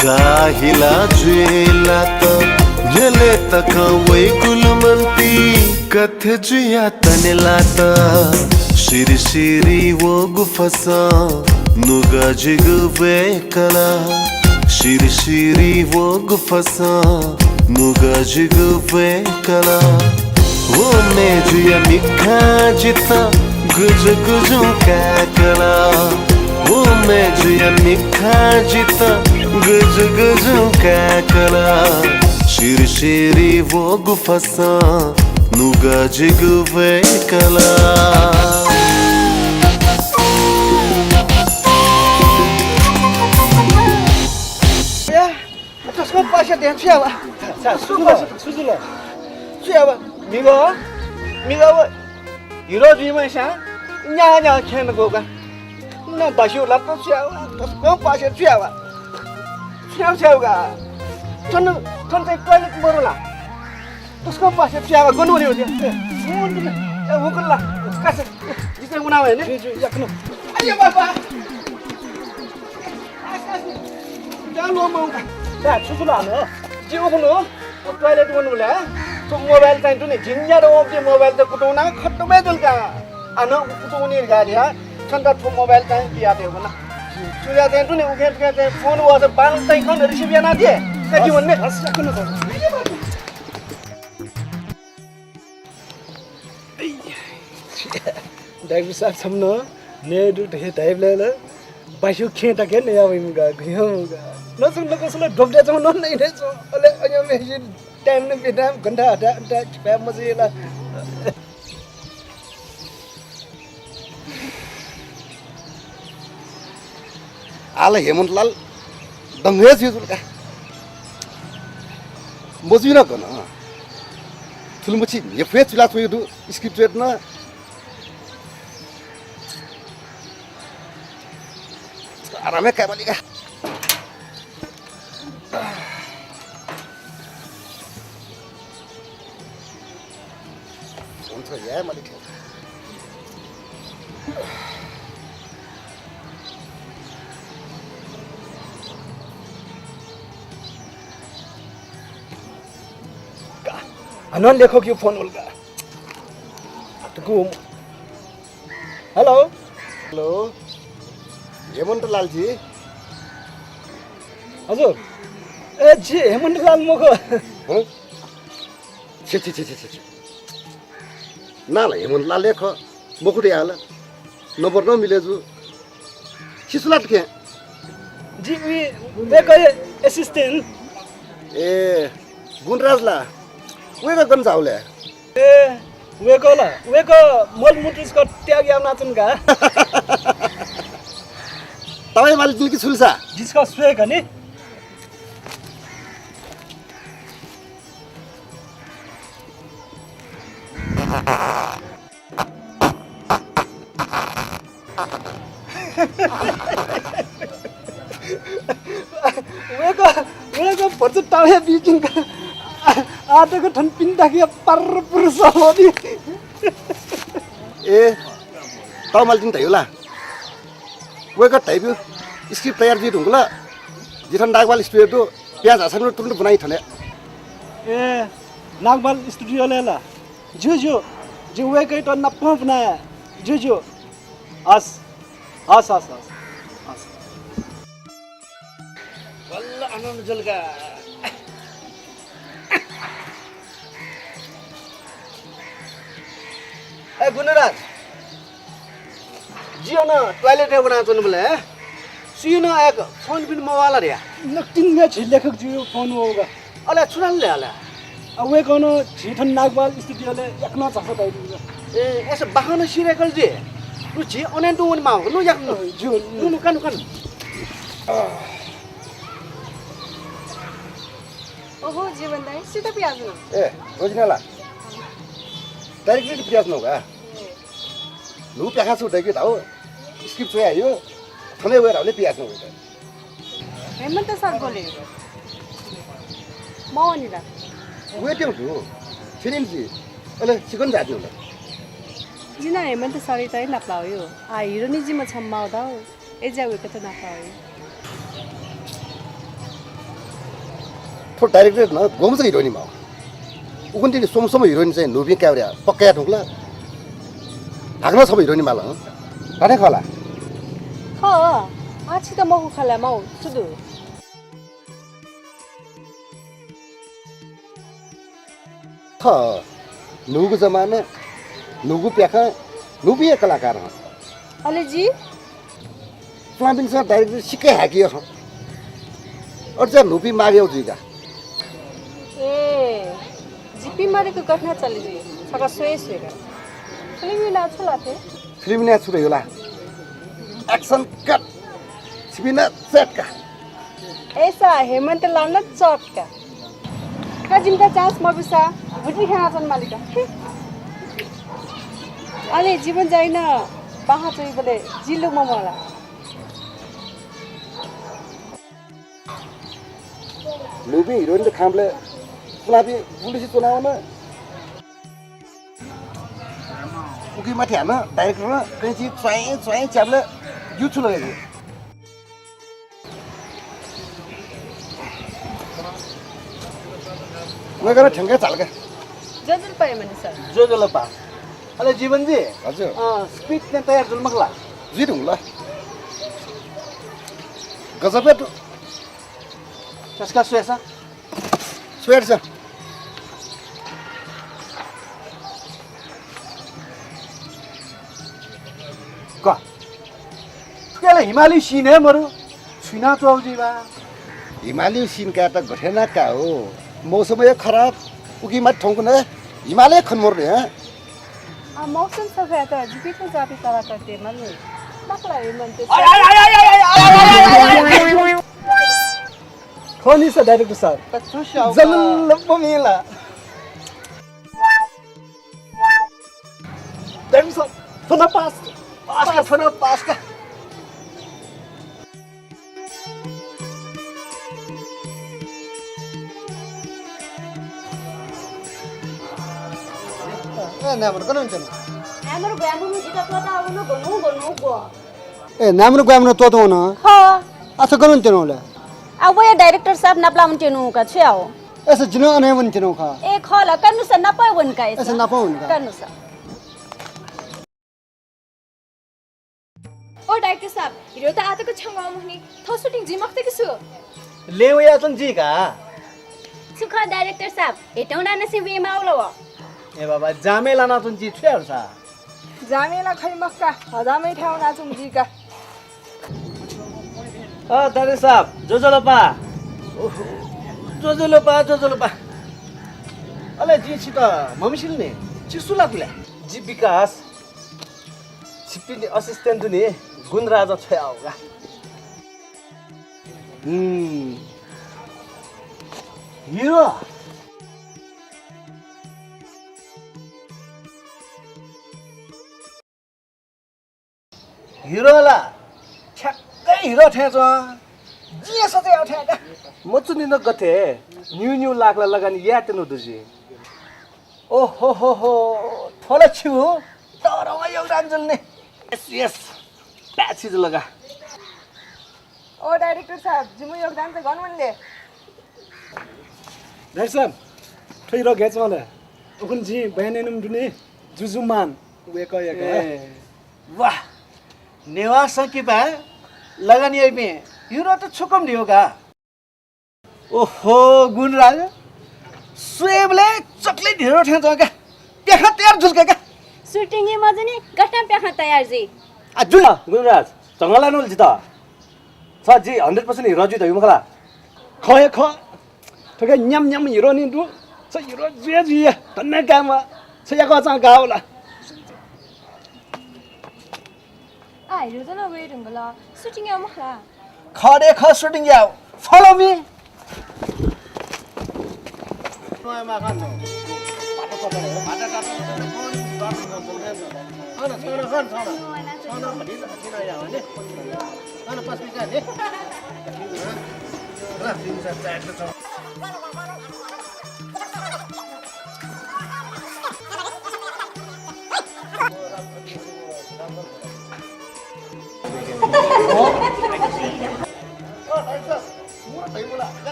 जाहिला जुइ लात। न्ह्यलय् तकं वइगु लुमन्ति कथे जुयाः तने लात। सिरि सिरि वःगु फसं नुगः जिगु वय्कल। सिरि सिरि वःगु फसं नुगः जिगु वय्कल। व मय्जुया मिखा जितः गुजु गुजु काकल। व मय्जुया मिखा जितः गुजु गुजु काकल। सिरि सिरि वःगु फसं नुगः जिगु वय्कल। ए, तसकं पासे दे छु यावा? छु जुल? छु जुल? छु यावा? मिगः, मिगः व हिरो जुइम्हस्यां न्याः न्याः खेँ नकूगु का। न बास्यु लात छु यावा? तसकं पासे छु यावा? छु यावा, छु यावा का? थन, थन चाहिँ टोयलेट मरु ला? तसकं पासे छु यावा? गन वने हो? ए, ए, वंकल ला? कास, जितः उना वये ने? जु, जु, याकनं। अय्या बाबा। आस, आस। जा लो मौका। जा, छु जुल हानं? जि उखुन्हु टोयलेट वनेबलय् थ्व मोबाइल चाहिँ दु नि, झिंन्यादँ वंपिं मोबाइल त कुतुं वनाः खतम हे जुल का। हानं कुतुं वनी धकाः धया, छन्त थ्व मोबाइल चाहिँ बियातयेगु ना। सुया चाहिँ दु नि, उखें तुखें चाहिँ फोन वःसा बांलाक चाहिँ खन रिसिभ यानादिये। का जि वने। हस्, हस्, याकनं। डाइभर साहब छम्ह नं नये दु धकाः धाइबलय् ला बास्यु खेँ तक हे नया वइम्ह का, गुयाम्ह का। नसुक नकसुक ला ड्वप दय् च्वंम्ह नं नइ नये च्वं। अले अज्याःम्हेसित टाइम नं बी, टाइम घण्टा हता, घण्टा छिपाय् मजुइ ला। आः ला हेमन्तलाल दंग हे जुइ जुल का। मजुइ नं गन। थुलिमछि न्ह्यफ्वय् चुलाच्वंगु दु, स्क्रिप्ट च्वयेत नं। आराम हे कायेमाली का। हुन्छ, याये माली थें। का, हानं लेखकया फोन वल का। हेलो। हेलो, हेमन्तलाल जी। हजुर। ए, जि हेमन्तलाल मखु। हँ? छे, छे, छे, छे, छे, छे। नां ला हेमन्तलाल हे खः, मखु धयाहल। नम्बर नं मिले जू। छि छु ला थुखे? जि वय्कःया assistant। ए, गुणराज ला? वय्कः गन झाल ले? ए, वय्कः ला? वय्कः मलमूत्र छकः त्याग यानाच्वन का। तपाईं मालिक जुल कि छु ले सा? जि छकः स्वये का नि। वय्कः, वय्कः भचा ताःया बीच्वन का। आ, आः तक थन पिने ताःगु पारपुर सः वःबी। ए, ताः मालिक धइगु ला? वय्कः धइगु script तयार जुइ धुंकल। जि थन नागबहाल studio दु, पिहां झासँ नि तुरुन्त बुनाइ थन। ए, नागबहाल studio लय् ला? ज्यू, ज्यू। जि वय्कःयात नापं बुनाये। ज्यू, ज्यू। हस्। हस्, हस्, हस्। हस्। बल्ल आनन्द जुल का। ए गुणराज, जि अन toilet-य् वनाच्वनाबलय् सुयां नं आय्क phone पिने मवाः ला धया। नकतिनि हे झी लेखक जुया phone वःगु का। अले छु धाल ले अले? आ, वय्कलं झी थन नागबहाल studio-लय् याकनं झासँ धयादीगु का। ए, अय्सा बाखं नं सिधय्कल जुइ। नु झी अन हे तुं वनेमाः का, नु याकनं। ज्यू। नु, नु, का नु, का नु। ओहो, जीवन दाइ, छु पियाच्वन? ए, रोजिना ला? Director-यात पियाच्वनागु का। न्हू प्याखं छु दय्के धाःगु, script च्वयाहयागु, थन हे वये धाःबलय् पियाच्वनागु का। हेमन्त सर बोले। मवःनि ला? वयेत्यंगु दु। थ्यनीनि जि। अले छि गन झायाच्वनागु ला? जि नं हेमन्त सरयात हे नापलाः वयागु। आः हिरोनी जिम्ह छम्ह माःगु धाःगु। अय्जुयाः वय्कःयात नापलाः वयागु। थ्व director नं गुम्ह जक हिरोनी माःगु। उखुन्हु तिनि स्वम्ह स्वम्ह हिरोनी चाहिँ न्हूपिं कायेगु धयाः पक्का याये धुंकल। हाकनं छम्ह हिरोनी माल हँ। धात्थें खः ला? खः। आः छित मखु खँ ल्हायेमाःगु छु दु? खः, न्हूगु जमाना, न्हूगु प्याखं, न्हूपिं हे कलाकार हँ। अले जि? थुपिन्सं director सिक्क हाय्के हँ। अथे जुयाः न्हूपिं माःगु जुइ का। ए, जिपिं मदय्क गथे याना चले जुइ? छकः स्वये स्वये का। Film यानाः छु ला थें? Film यानाः छु धयागु ला? Action cut। छिपिं नं चट का। अय्सा हेमन्तलाल नं चट का। का जिमित chance मब्यूसा बुद्धि ख्यानाच्वने माली का। अले जीवन दाइनं बाखं च्वइबलय् जि लुमंम्ह ला? न्हूपिं हिरोनीत खंबलय् सुनापिं पुलिस च्वनावन। उकिं माथि हानं director नं कैंची च्वाइँ च्वाइँ च्याबलय् जिगु छु लगे। वय्कलं थ्यंक झाल का। ज्वजलपा हेमन्त सर। ज्वजलपा। अले जीवनजी, हजुर। अँ, script चाहिँ तयार जुल मखु ला? जुइ धुंकल। गजब हे दु। छकः स्वयेसा। स्वयेसा। का। थुकियाला हिमालयु scene हे मरु, छु यानाच्वःगु जुइ बा? हिमालयु scene कायेत गथे यानाः कायेगु? मौसम हे खराब, उकिं माथि थौंकन्हय् हिमालय खने मरु नि, हँ? आ, मौसम सफा यायेत जिपिं थें च्वंपिं कलाकारतय् माःगु। बाखं ला हेमन्त। खः नि सर, director सर। जंगल लम्बा मेला। Director सर, थन पास। पास का, थन पास का। ए, नामर गन वनेत्यन? नामर ग्वामन जितः त्वःता वन गनु गनु ग्व। ए, नामर ग्वामन त्वःता वन? खः। आ, छ गन वनेत्यन ले? आ, वया director साहब नापलाः वनेत्यन का, छु याये? अय्सा जि नं अन हे वनेत्यन का। ए, खः ला, का नु सा, नापं हे वन का, अय्सा। अय्सा नापं वन का। का नु सा। ओ director साहब, हिरो त आतक छ्यंगः मखुनि, थः shooting जुइ मखुत कि छु? लँय् वयाच्वन जि का। छु खः director साहब, हेटौं नानासिं वये माःगु ला व? ए बाबा, जामय् लानाच्वन जि, छु याये सा? जामय् ला खइ मखु का, हजामय् थाय् वनाच्वन जि का। अ, director साहब, ज्वजलपा। ज्वजलपा, ज्वजलपा। अले जिं छितः म्हमसिल नि, छि सु ला खु ले? जि विकास। छिपिनि assistant दु नि, गुणराज छ्वयाहःगु का। हम्म। हिरो। हिरो ला ठ्याक्कै हिरो थें च्वं। जिं सजाय याये थें का। मच्वनि न गथे, न्यू न्यू लाख ला लगानी यायेत्यनागु दु जि। ओहो हो हो, थ्व ला छिगु तःधंगु योगदान जुल नि। Yes, yes। प्याछि जुल का। ओ director साहब, जिमु योगदान त गन वने ले? Director साहब, थ्व हिरो गय् च्वं ले? उखुन्हु जिं बयान यानाम्ह दु नि, जुजुमान, वय्कःया का। ए, वाह। नेवाः संकिपाय् लगानी याइपिं हिरो त छु कम धइगु का। ओहो, गुणराज, स्वयेबलय् chocolate हिरो थें च्वं का। प्याखं तयार जुल का। Shooting हे मजूनि, गथे प्याखं तयार जुइ? आ, जुल। गुणराज, झंगः ला न्वल जितः। छ जि hundred percent हिरो जुइ धइगु मखु ला? खः हे खः। थुकी न्याम्ह न्याम्ह हिरो नि दु। छ हिरो जुया जुया, धन्दा काय् म्वाः। छ याकःचां गाः वल। आ, हिरो जुयाः वये धुंकल, shooting याये मखु ला? खः दे खः, shooting याये। Follow me।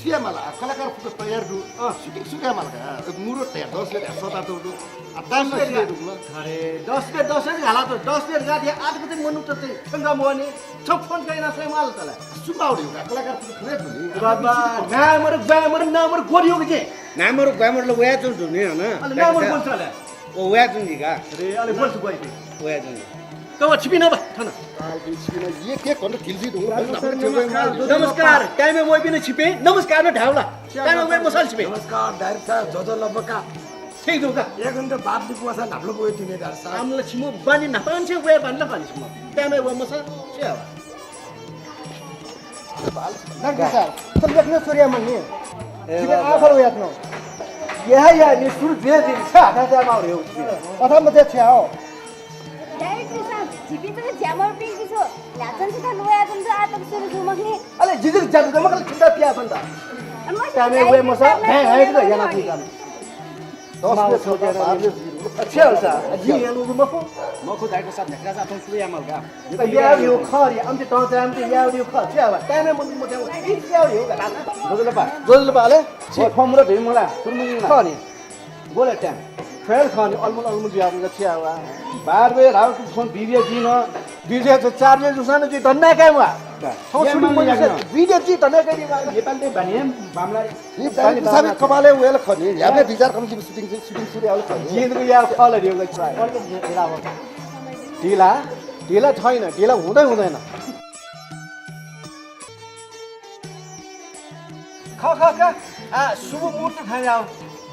छु याये माल? कलाकार फुक्क तयार दु। अँ। Shooting सुरु याये माल का। मुरु तयार दस बजे सतातो दु। आ, दस बजे दु। अरे, दस बजे, दस बजे घाला त, दस बजे गाडी आठ बजे मनू त चाहिँ थंगा मोहनी। छ phone कइना सही माल तला। सुबाउ दिउ का, कलाकार फुक्क तयार दु नि। बाबा, नामर, ग्वामर, नामर गोरियो के? नामर, ग्वामर ल वया जुन दु नि, हन? अले नामर बोल चले। ओ, वया जुन दिगा। अरे, अले बोल सुबाइ। वया जुन। कवा छिपिं न बा, थन। काल दिन छिपिं न, ये के कन्द ढिल जुइ दु। नमस्कार, time वइपिं न छिपिं, नमस्कार न धाउला। Time वइ मसल छिपिं। नमस्कार, director साहब, ज्वजलपा। ठीक दु का। एक घण्टा बाद नि पोसा न्हापा ला वये तिनि director साहब। आमला छिमु बानी न्हापांनिसें वये बानी ला बानी छिमु। Time वइ मसल, छ्या। Director साहब, थ्व लेख्न सूर्य मन्नि। ए, जिके बाबा। आफल वयात न। यह या नि सुरु जे दिन छ हाता जा माउ रे। अथा मते छ्या हो। Director साहब, झीपिं त ज्यामर पिंकी छु। ल्याचन से त नुया जुन जो आतक सुरु जु मखनी। अले जिजु ज्यादु त मखल चिन्ता पिया बन्द। Time वइ मसल, हे, हे, त याना पिंका। दस बजे छ, बाह्र बजे छ। अच्छा, अच्छा। जिं यानागु मखु। मखु, director साहब, न्ह्याकाः जात सुरु याये माल का। त याये धइगु खः रे, आमचे तं चाये आमचे याये धइगु खः। छु याये बा? Time हे मजू मते। इ याये धइगु का। ज्वजलपा। ज्वजलपा, अले? छि फर्म र धइगु मला, सुरु मजू मला। खः नि। गोले time। Fail खः नि, अलमुल अलमुल जुयाः छु याये बा? बाह्र बजे धाःगु फोन दुई बजे जुइन। दुई बजे चार बजे जुसां नं जुइ धन्दा काये म्वाः। थौं या सुरु माल मजू याग्न। दुई बजे जुइ धन्दा काये म्वाः। नेपाल दे बानी बामला नि बानी बानी साबि बामला। कपालय् वयल खः नि। ह्याबले दुई हजार कम कि shooting, shooting सुरु यावल खः नि। जिंदगी या खल रे, उगै try। ढिला, ढिला छैन, ढिला हुँदै हुँदैन। ख, ख, ख। आ, शुभ मुहूर्त थाय् याउ।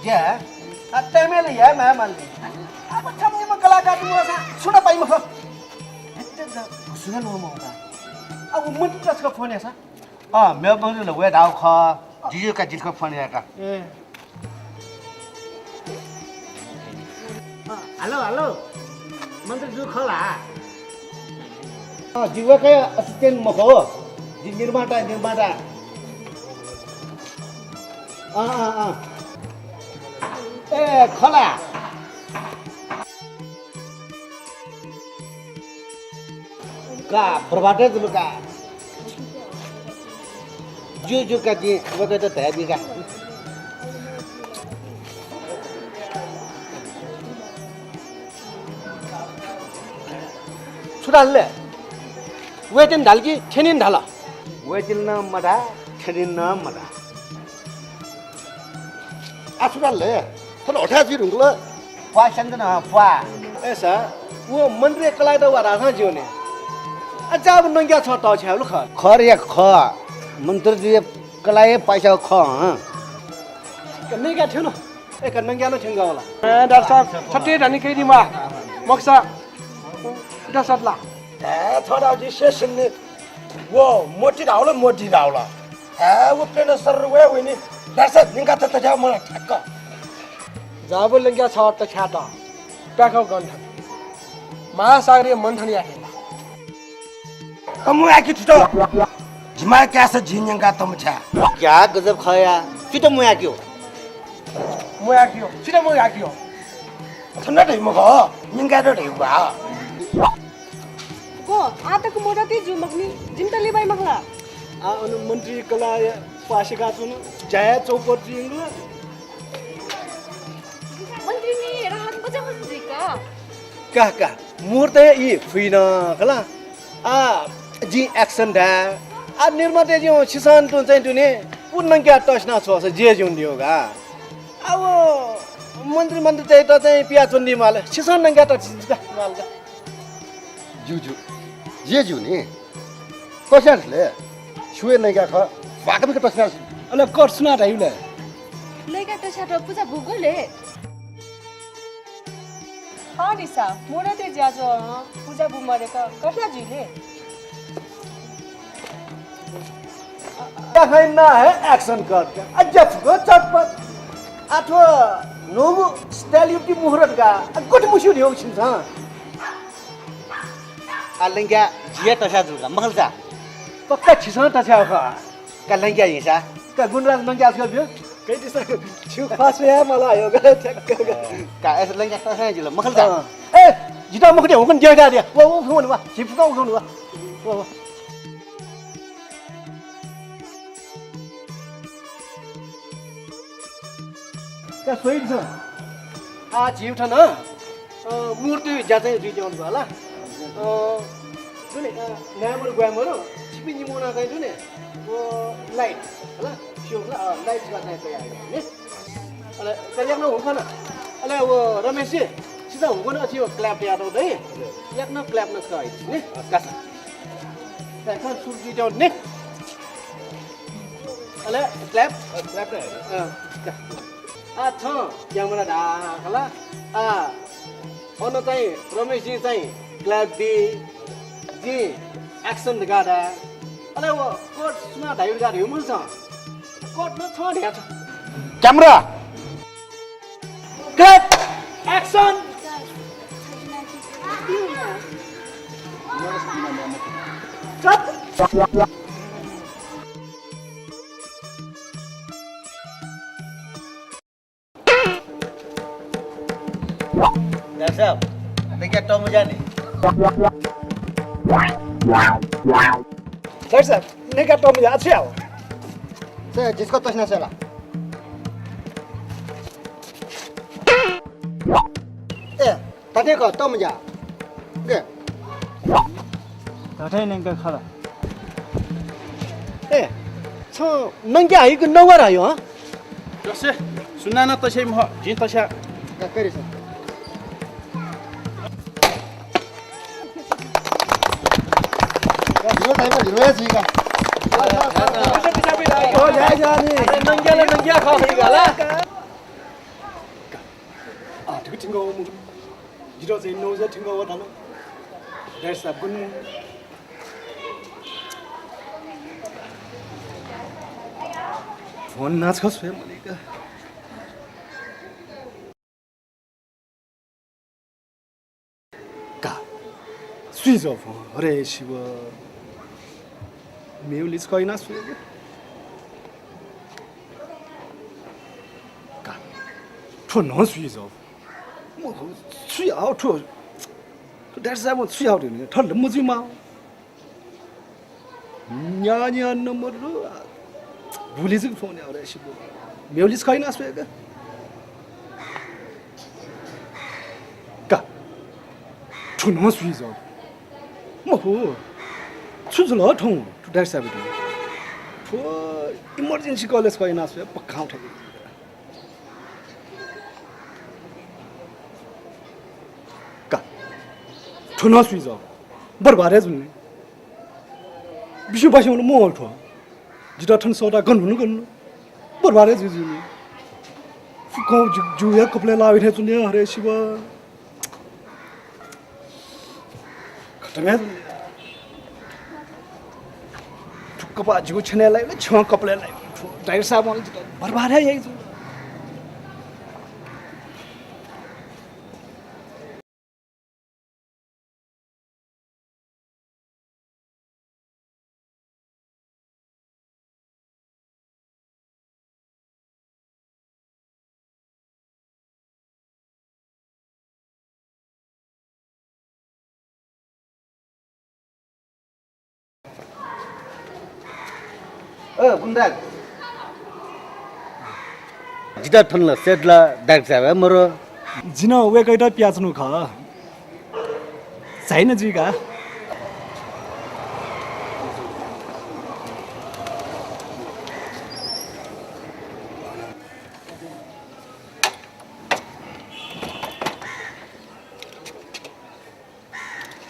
ज्या। आ, time ले याये माये माल नि। अब छम्ह निम्ह कलाकार दुम्ह सा, सुना पाइ मखु। अत्ते द, घुसुना नुहां मखु का। अब मन्त्री तसक फोन यासा। अँ, मेगु मन्त्री ल, वया धाउ ख, जिजु का जितक फोन याका। ए। अँ, हेलो, हेलो। मन्त्री जु खला? अँ, जि वय्कःया assistant मखु, जि निर्माता, निर्माता। अँ, अँ, अँ। ए, खला। का, बर्बाद जुल का। ज्यू, ज्यू का, जिं वय्कःयात धयाबी का। छु धाल ले? वय्‌तिनि धाल कि थ्यनिनि धाल? वय्‌तिनि नं मधाः, थ्यनिनि नं मधाः। आ, छु धाल ले? थन हथाय् जुइ धुंकल। प्वाः स्यंकन, प्वाः। अय्‌सा व मन्त्री कलाःयात वा धाःसां ज्यू नि। आ, जाब नंग्या छं तःछ्यायेबलय् खः। खः रे खः। मन्त्री जुइ कलाः हे पाइसा खः, हँ। नंग्या थ्यन। ए, का नंग्या नं थ्यंका वल। ए, डाक्टर साहब, छति धनी कइ दिमा। मखुसा, उदा सतला। ए, थः धाउ जि से सिन्ने। व मोटी धाउल, मोटी धाउल। ए, व प्लेन सर वे वइनि। डाक्टर साहब, निंका त तजा मला ठ्याक्क। जाबु लंग्या छ त छ्यात। प्याखौ गन्थन। महासागरीय मन्थन याके। तमु याके थुत। जिमा क्यास जि न्यंका तमु छ्या। क्या गजब खया। थुत मु याके हो। मु याके हो। थुत मु याके हो। थन ढइ मखो। न्यंका ढइ बा। गो, आ तक मोटा ति जु मखनी, जिम त लिबाई मखला। आ अनु मन्त्री कलाः पासेका चुनु, जाया चौपट जिंगु। मन्त्री नि राहत बजा बजा जिका। का, का, मुहूर्त हे ई फुइन खला। आ, जि action धाये। आ, निर्माता जिं सिसन तुं चाहिँ तुने, उ नंक्या तसना छोस जे जुन दियो गा। आ, वो मन्त्री मन्त्री चाहिँ त चाहिँ पिया चुन्दी माल, सिसन नंक्या त माल गा। ज्यू, ज्यू। जे ज्यू नि। तस्यां ले। छुए नैका ख। वाकबिक तस्यां। अले कर सुना धाइबले। नैका तस्यां त पुजा भुगो ले। हाँ निसा, मोरते ज्याजो पुजा बुमरे क कस्यां जुइले। तखैना हे action cut का। अज्या फुको चटपट। अथवा नोगु style युक्ति मुहूर्त का। अ, गुट मुस्यु न्ह्यो छिन्सं। आ लंग्या जिया तस्यां जुल का, मखल सा। पक्का छिसं तस्यां खः। का लंग्या हिंसा। का गुणराज लंग्या आजकल भ्यो। कइ दिसा, छु फास या मला यो, गले ठ्याक्क। का, अय्‌सा लंग्या तस्यां जुल, मखल सा। अँ। ए, जिता मखु दे, हुकन द्या द्या। वा, वा, हुकन वा। झिपका हुकन वा। वा, वा। का, सोइदिसँ। आ, झिउ थन, अ, मुहूर्त ज्या चाहिँ जुइत्यंगु दु हला। अ, दुने, अ, न्यायमरु ग्वायमरु, छिपिं निमुना चाहिँ दुने, व light, हला, स्यू हला, अ, light ज्या चाहिँ तयार नि। अले, का याकनं हुकन। अले, व रमेश जी, छिसा हुकन अछि व clap यात दइ। याकनं clap न छ नि, कासा। का, का, सुरु जुइत्यंगु नि। अले clap। अ, clap नै हो। अँ, का। आ, थं camera ढाखला। आ, अन चाहिँ रमेशजी चाहिँ clap बी, जि action धका धा। अले व cut सुना धाइ धका धा, ह्युमन छ। Cut न छ ध्या छ। Camera। Clap! Action! Cut! Doctor साहब, नंग्या तःमुँज्या नि। डाक्टर साहब, नंग्या तःमुँज्या छु याव? सर, जिसको तस्ना सला। ए, तथे क, तःमुँज्या। गे। तथे नंग्या खला। ए, छ नंग्या हाइगु नंग्या हाइ हँ? तसे, सुनानं तसे मह, जिं तस्या। का, करी सर। हिरो टाइपको हिरो हे छु का। ओ, जय जवानी। अरे, नंग्याले नंग्या खः, खः गाला। आ, ठीक, ठीक हो, मु-, जिरो चाहिँ नौ जा, ठीक हो, थालो। डाक्टर साहब, गुन मु-, फोन नाच खस फे मलिका। का, switch off, अरे शिव। मेउ लिच कइना सुए। का, ठो न switch off। म छु याव ठो। डाक्टर साहब, म छु याव ठो। ठल मुजी मा। न्या, न्या नम्बर दु, भुलिजुक फोन याव रे सिबु। मेउ लिच कइना स्वयेक। का। ठुनो switch off। मखु, छु जुल थौं थ्व डाइरेक्टर साहबयात? थ्व emergency call छकः याना स्वये, पक्का उठे। का, थ्व नं स्वीजः, बरबाद हे जुल नि। बिस्युं बास्युं वल मवल थ्व। जितः थन सःताः गन हुनु गन हुनु। बरबाद हे जुइ जुइ नि। फुक्कं जि-, जिगु हे कपालय् लाः थें च्वनी, हरे शिव। खतम हे जुइ नि। थुक्क पाः जिगु छ्यनय् लाइ, छ्यं कपालय् लाइ। डाइरेक्टर साहबं जितः बरबाद हे याइ जुइ। ओ गुणराज, जितः थन ला सेट ला डाइरेक्टर साहब हे मरु। जिं नं वय्कःयात पियाच्वनागु खः। झाइ नं जुइ का।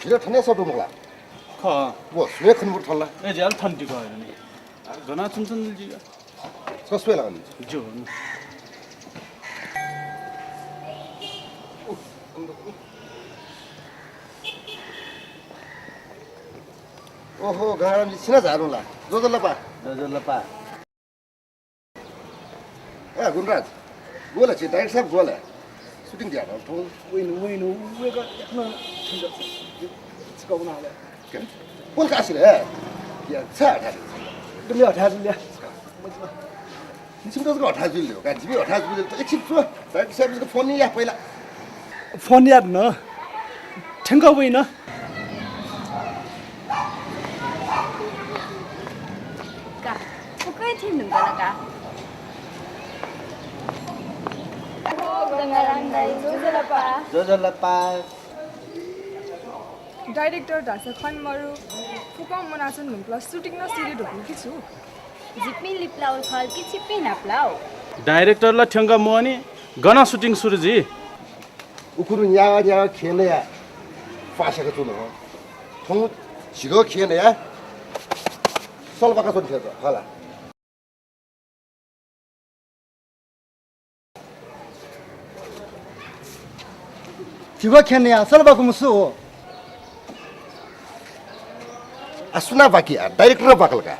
झीत थन हे सःतूगु मखु ला? खः। व सुनां खने मरु थन ला? ए, ज्याल थन दिक नि। गन च्वनाच्वन जुइ का। छकः स्वये ला नि। ज्यू। ओहो, गंगाराम जी छिं नं झाःगु ला? ज्वजलपा। ज्वजलपा। ए गुणराज, ग्व ला झी डाइरेक्टर साहब ग्व ला? सुटिङ जुयाः थौं। वइन, वइन, वय्कः याकनं थन छकः वना हले। का? पोल का सिल हे? या, छ हथाय् जुल। एकदम हथाय् जुल या। निसिम जक हथाय् जुल का, जिमि हथाय् जुल। एकछिन च्वँ, डाइरेक्टर साहबयात फोन याये पहिला। फोन याये धुन। थ्यंक वइन। का, फुक्कं थ्यने धुंकल का। गंगाराम दाइ, ज्वजलपा। ज्वजलपा। डाइरेक्टर धाःसा खने मरु, फुक्कं मुनाच्वने धुंकल, सुटिङ नं सुरु धुंकल कि छु? जिपिं लिपलाः वल खः कि छिपिं न्हापलाः? डाइरेक्टर ला थ्यंक मवःनि, गन सुटिङ सुरु जुइ? उखुन्हु न्यागः न्यागः खेँ नयाः पासा याकाच्वन हँ। थौं झिगः खेँ नयाः सलबाका च्वने थें जुल हला। झिगः खेँ नयाः सलबाकूम्ह सु हो? आ, सुनां बाकी आ, डाइरेक्टर बाकल का।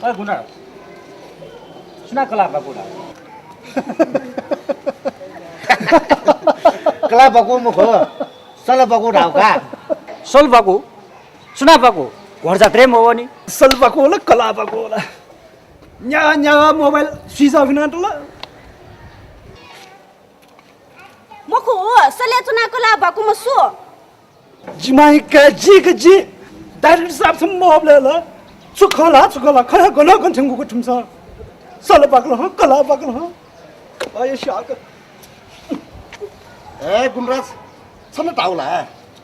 अरे गुणराज, सुनां कलाः बाकू धाः? कलाः बाकू मखु, सल बाकू धाः का। सल बाकू? सुनां बाकू? घोडा जात्रा हे मवःनि। सल बाकू ला, कलाः बाकू ला। न्यागः न्यागः मोबाइल स्विच अफ यानातल। मखु, सलय् च्वनाः कलाः बाकूम्ह सु? जि मां का, जि का जि। डाइरेक्टर साहब छम्ह मवःबलय् ला छु खँ ल्हाः, छु खँ ल्हाः, खँ ल्हाः, गन गन थ्यंकूगु थुमिसं। सल बाकल हँ, कलाः बाकल हँ। अय् स्याक। ए गुणराज, छ नं धाउ ला?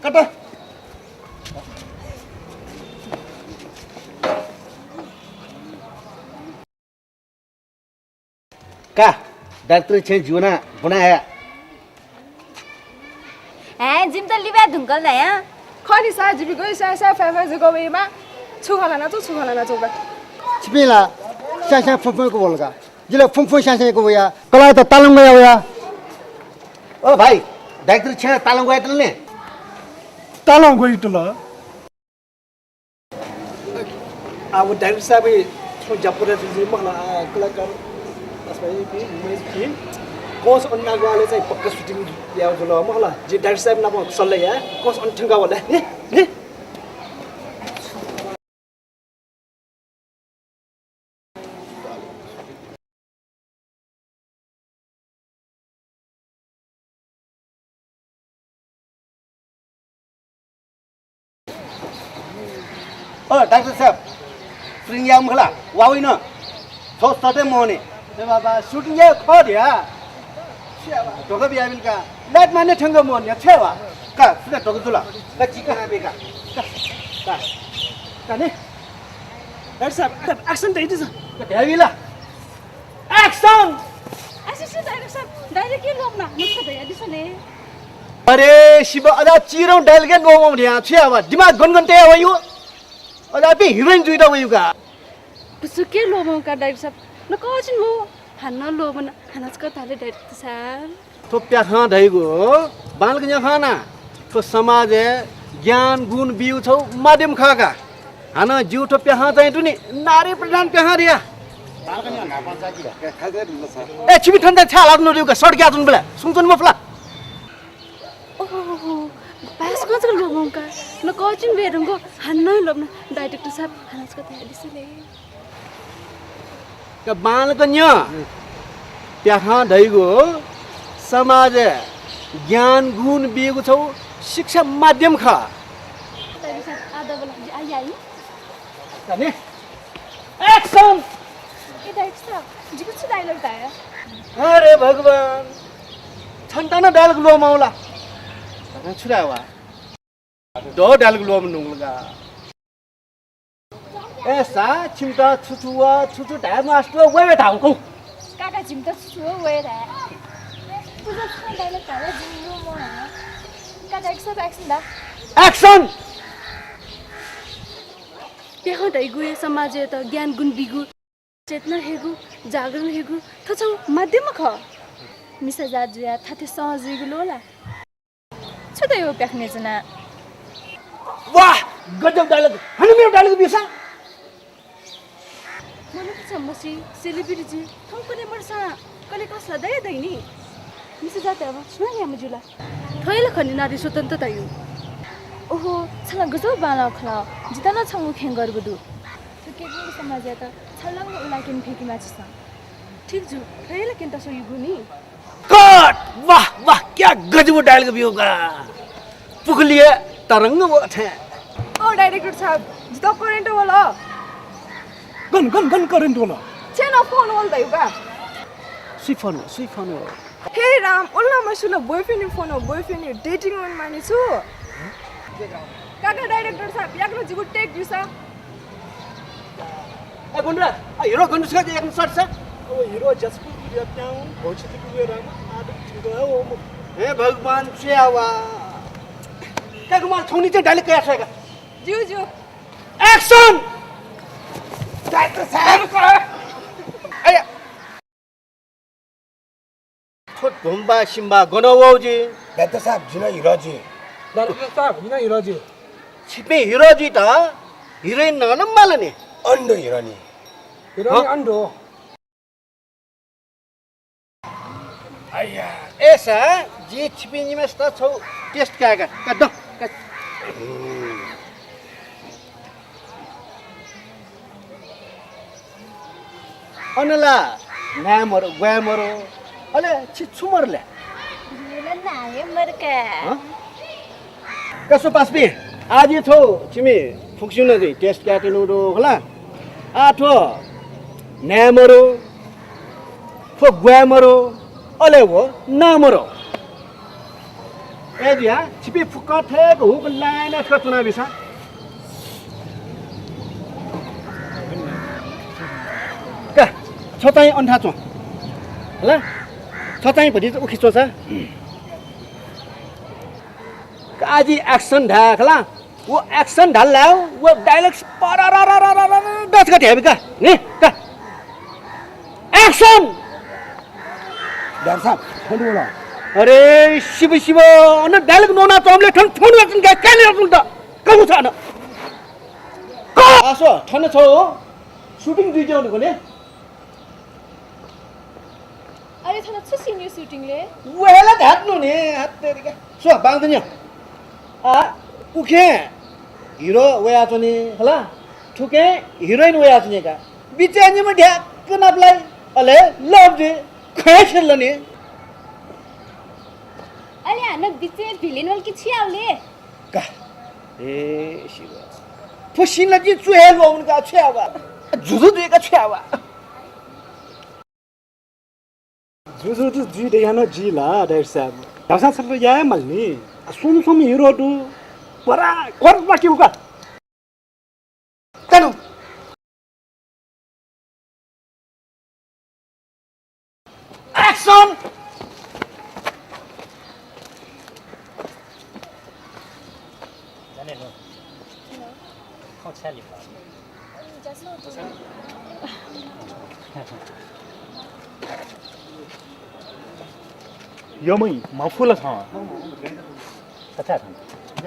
कत? का, डाइरेक्टर छेँय् ज्यू यानाः ब्वना हया। हँ, जिमित लिबाये धुंकल ला हँ। खः नि सा, जिपिं गय् स्यां स्यां फ्यां फ्यां जक वयेमा। छु खँ ल्हानाच्वँ, छु खँ ल्हानाच्वँ का। छिपिं ला स्यां स्यां फ्वं फ्वं जक वल का। जि ला फ्वं फ्वं स्यां स्यां जक वया। कलाःयात तालं ग्वया वया। ओ भाइ, डाइरेक्टर छेँय् तालं ग्वयातल नि। तालं ग्वयातल। आः व डाइरेक्टर साहबं थ्व ज्यापु जुइ मखु ला, आः कलाकार, आः भाइ, भिं, उमेश, भिं। कंस अन नां ग्वःबलय् चाहिँ पक्का सुटिङ याये जुल मखु ला। जिं डाइरेक्टर साहब नाप सल्लाह याये, कंस अन थ्यंका वल, ने, ने। ओ डाक्टर साहब, सुटिङ याये मखु ला, वा वइन। थ्व सतय् मवःनि। ए बाबा, सुटिङ याये खः धया। धोका बियाबिल का। लाइट माने थ्यंक मवःनि, छ्वये वा। का, सुद्धा ढोका जुल। का, चिकन आबे का। का, का। का ने? डाक्टर साहब, action धयादिसँ। का, धयाबी ला? Action! Assistant director साहब, dialogue के ल्वःमना, नुस्खा धयादिसँ ले। अरे, शिव, अजा चिरौं dialogue के ल्वःमं ध्या, छु यावा, दिमाग गन गन तया वयु। अजा बे heroine जुइत वयु का। बुझु के ल्वःमं का, डाक्टर साहब, न कःचिन मु, हानं ल्वःमना, हानं छकः धाले डाक्टर साहब। थ्व प्याखं धइगु बांलाक न्यँ खः ना। थ्व समाजय् ज्ञान गुण बीगु छगू माध्यम खः का। हानं जिगु थ्व प्याखं चाहिँ दु नि, नारी प्रधान प्याखं धया। ए, छिमि थन चाहिँ छाय् लात नु का, सडक्या तुन बले सुंचुन मफला। ओहो, पास कच ल्वःमं का। न कःचिन वेदंगो हानं ल्वःमना, डाक्टर साहब, हानं छकः धयादिसँ ले। का बांलाक न्यँ। प्याखं धइगु समाजय् ज्ञान गुण बीगु छगू शिक्षा माध्यम खः। डाक्टर साहब, आ दबल, आ याइ। का ने? Action! ए डाक्टर साहब, जिगु छु dialogue धाये? अरे भगवान, छन्त नं dialogue ल्वःमं ला। छु धाये वा? द dialogue ल्वःमं नुंगल का। ए सा, छिमित छु छु व, छु छु धाये मास्टर, वये धाउ कौ। काका, जिमित छु छु व, वये धाये। बुझ, छु dialogue धाये, जिमि ल्वःमं। काका, एक साथ action दा। Action! प्याखं धइगु हे समाजयात ज्ञान गुण बीगु, चेतना हयेगु, जागरण हयेगु थ्व छगू माध्यम खः। मिसा जात जुयाः थथे सह जुइगु ल्वः ला? छु दइ व प्याखनय् च्वनाः? वाह, गजब dialogue। हानं मेगु dialogue ब्यूसा। मनूत छम्ह मसी, celebrity जुइ, थौंकन्हय् मदुसां कन्हय् कस ला दया दइ नि। मिसा जातय् अब सुनां याये मज्यू ला? थ्व हे ला खः नि नारी स्वतन्त्रता धइगु। ओहो, छ ला गजब बांलाः खला। जितः नं छंगु खँय् गर्व दु। थुकियागु समाजयात छलंग उलाकें फ्यंकेमाः छिसं। ठीक जू, थ्व हे ला क्यंता स्वइगु नि। Cut! वाह, वाह, क्या गजब dialogue ब्यू का। पुखुलिया तरंग वःथें। ओ director साहब, जितः current वल। गन, गन, गन current वल? छेँ नं phone वल धयु का। सुइ phone वल, सुइ phone वल? हे राम, उल्ला मसुला boyfriend phone वल, boyfriend dating वनेमानि छु? काका director साहब, याकनं जिगु take ब्यूसा। ए, गुन्द्रा, आ, hero गन छु का, याकनं shot सा? अब hero जसपुर गुलिया त्याउ, भौछि तिकु वे राम, आदि ठिक है, ओ मो। हे भगवान, छु यावा? का गुमान, थौंनि चाहिँ dialogue कया छ्वय् का। ज्यू, ज्यू। Action! Director साहब! अय्या! थ्व धुम्बा सिम्बा गन वः जि? Director साहब, जि नं hero जि। Director साहब, जि नं hero जि। छिपिं hero जुइत heroine नं माल नि। अन्धो hero नि। Hero नि हँ? अन्धो। अय्या, अय्सा, जिं छिपिं निम्हय्सित छगू test कायेका, का दँ, का। अन ला न्हाय् मरु, ग्वाये मरु, अले छि छु मरु ले? जिं ला न्हाय् हे मरु का। हँ? का स्व पासापिं, आः जिं थ्व छिमि फुक्कसिनं जिं test कायेत्यनागु दु खला। आः थ्व न्हाय् मरु, थ्व ग्वाये मरु, अले व ना मरु। अय् जुयाः छिपिं फुक्कं थय्क हुक line-य् छकः च्वनाबिसँ। का, छ चाहिँ अन थाय् च्वँ। हला? छ चाहिँ भतिचा उखे च्वँ सा। का, आः जिं action धाये खला। व action धाल ला, व dialogue परररररररर दसक ध्याबी का, नि, का। Action! डाक्टर साहब, फोन वल। अरे, शिव, शिव, अन dialogue नवाना तःबलय् थन फोन वयाच्वन का, काय् न्ह्याच्वन त। कबु छ अन? क-, आसो, थन छौ shooting जुइत्यंगु दु नि। अरे, थन छु scene-या shooting ले? व हे ला धायेत्यनागु नि, हत्तेरिका। स्व, बांलाक न्यँ। आ, उखें hero वयाच्वनी, हला? थुखें heroine वयाच्वनी का। बिचय् निम्ह ढ्याक्क नापलाइ, अले love जुइ, खँय् सिल नि। अले हानं बिचय् villain वल कि छु याउ ले? का। ए, शिव। थ्व scene ला जिं चू हे ल्वःमन का, छु यावा? जुजु जुइ का, छु यावा? जुजु जु जुइ धयाः नं जुइ ला, डाक्टर साहब? धाःसा छकः याये माल नि। सुम सुम हिरो दु, बराबर बाकी उका। तनु। Action! यमै, म्हाफुला छ।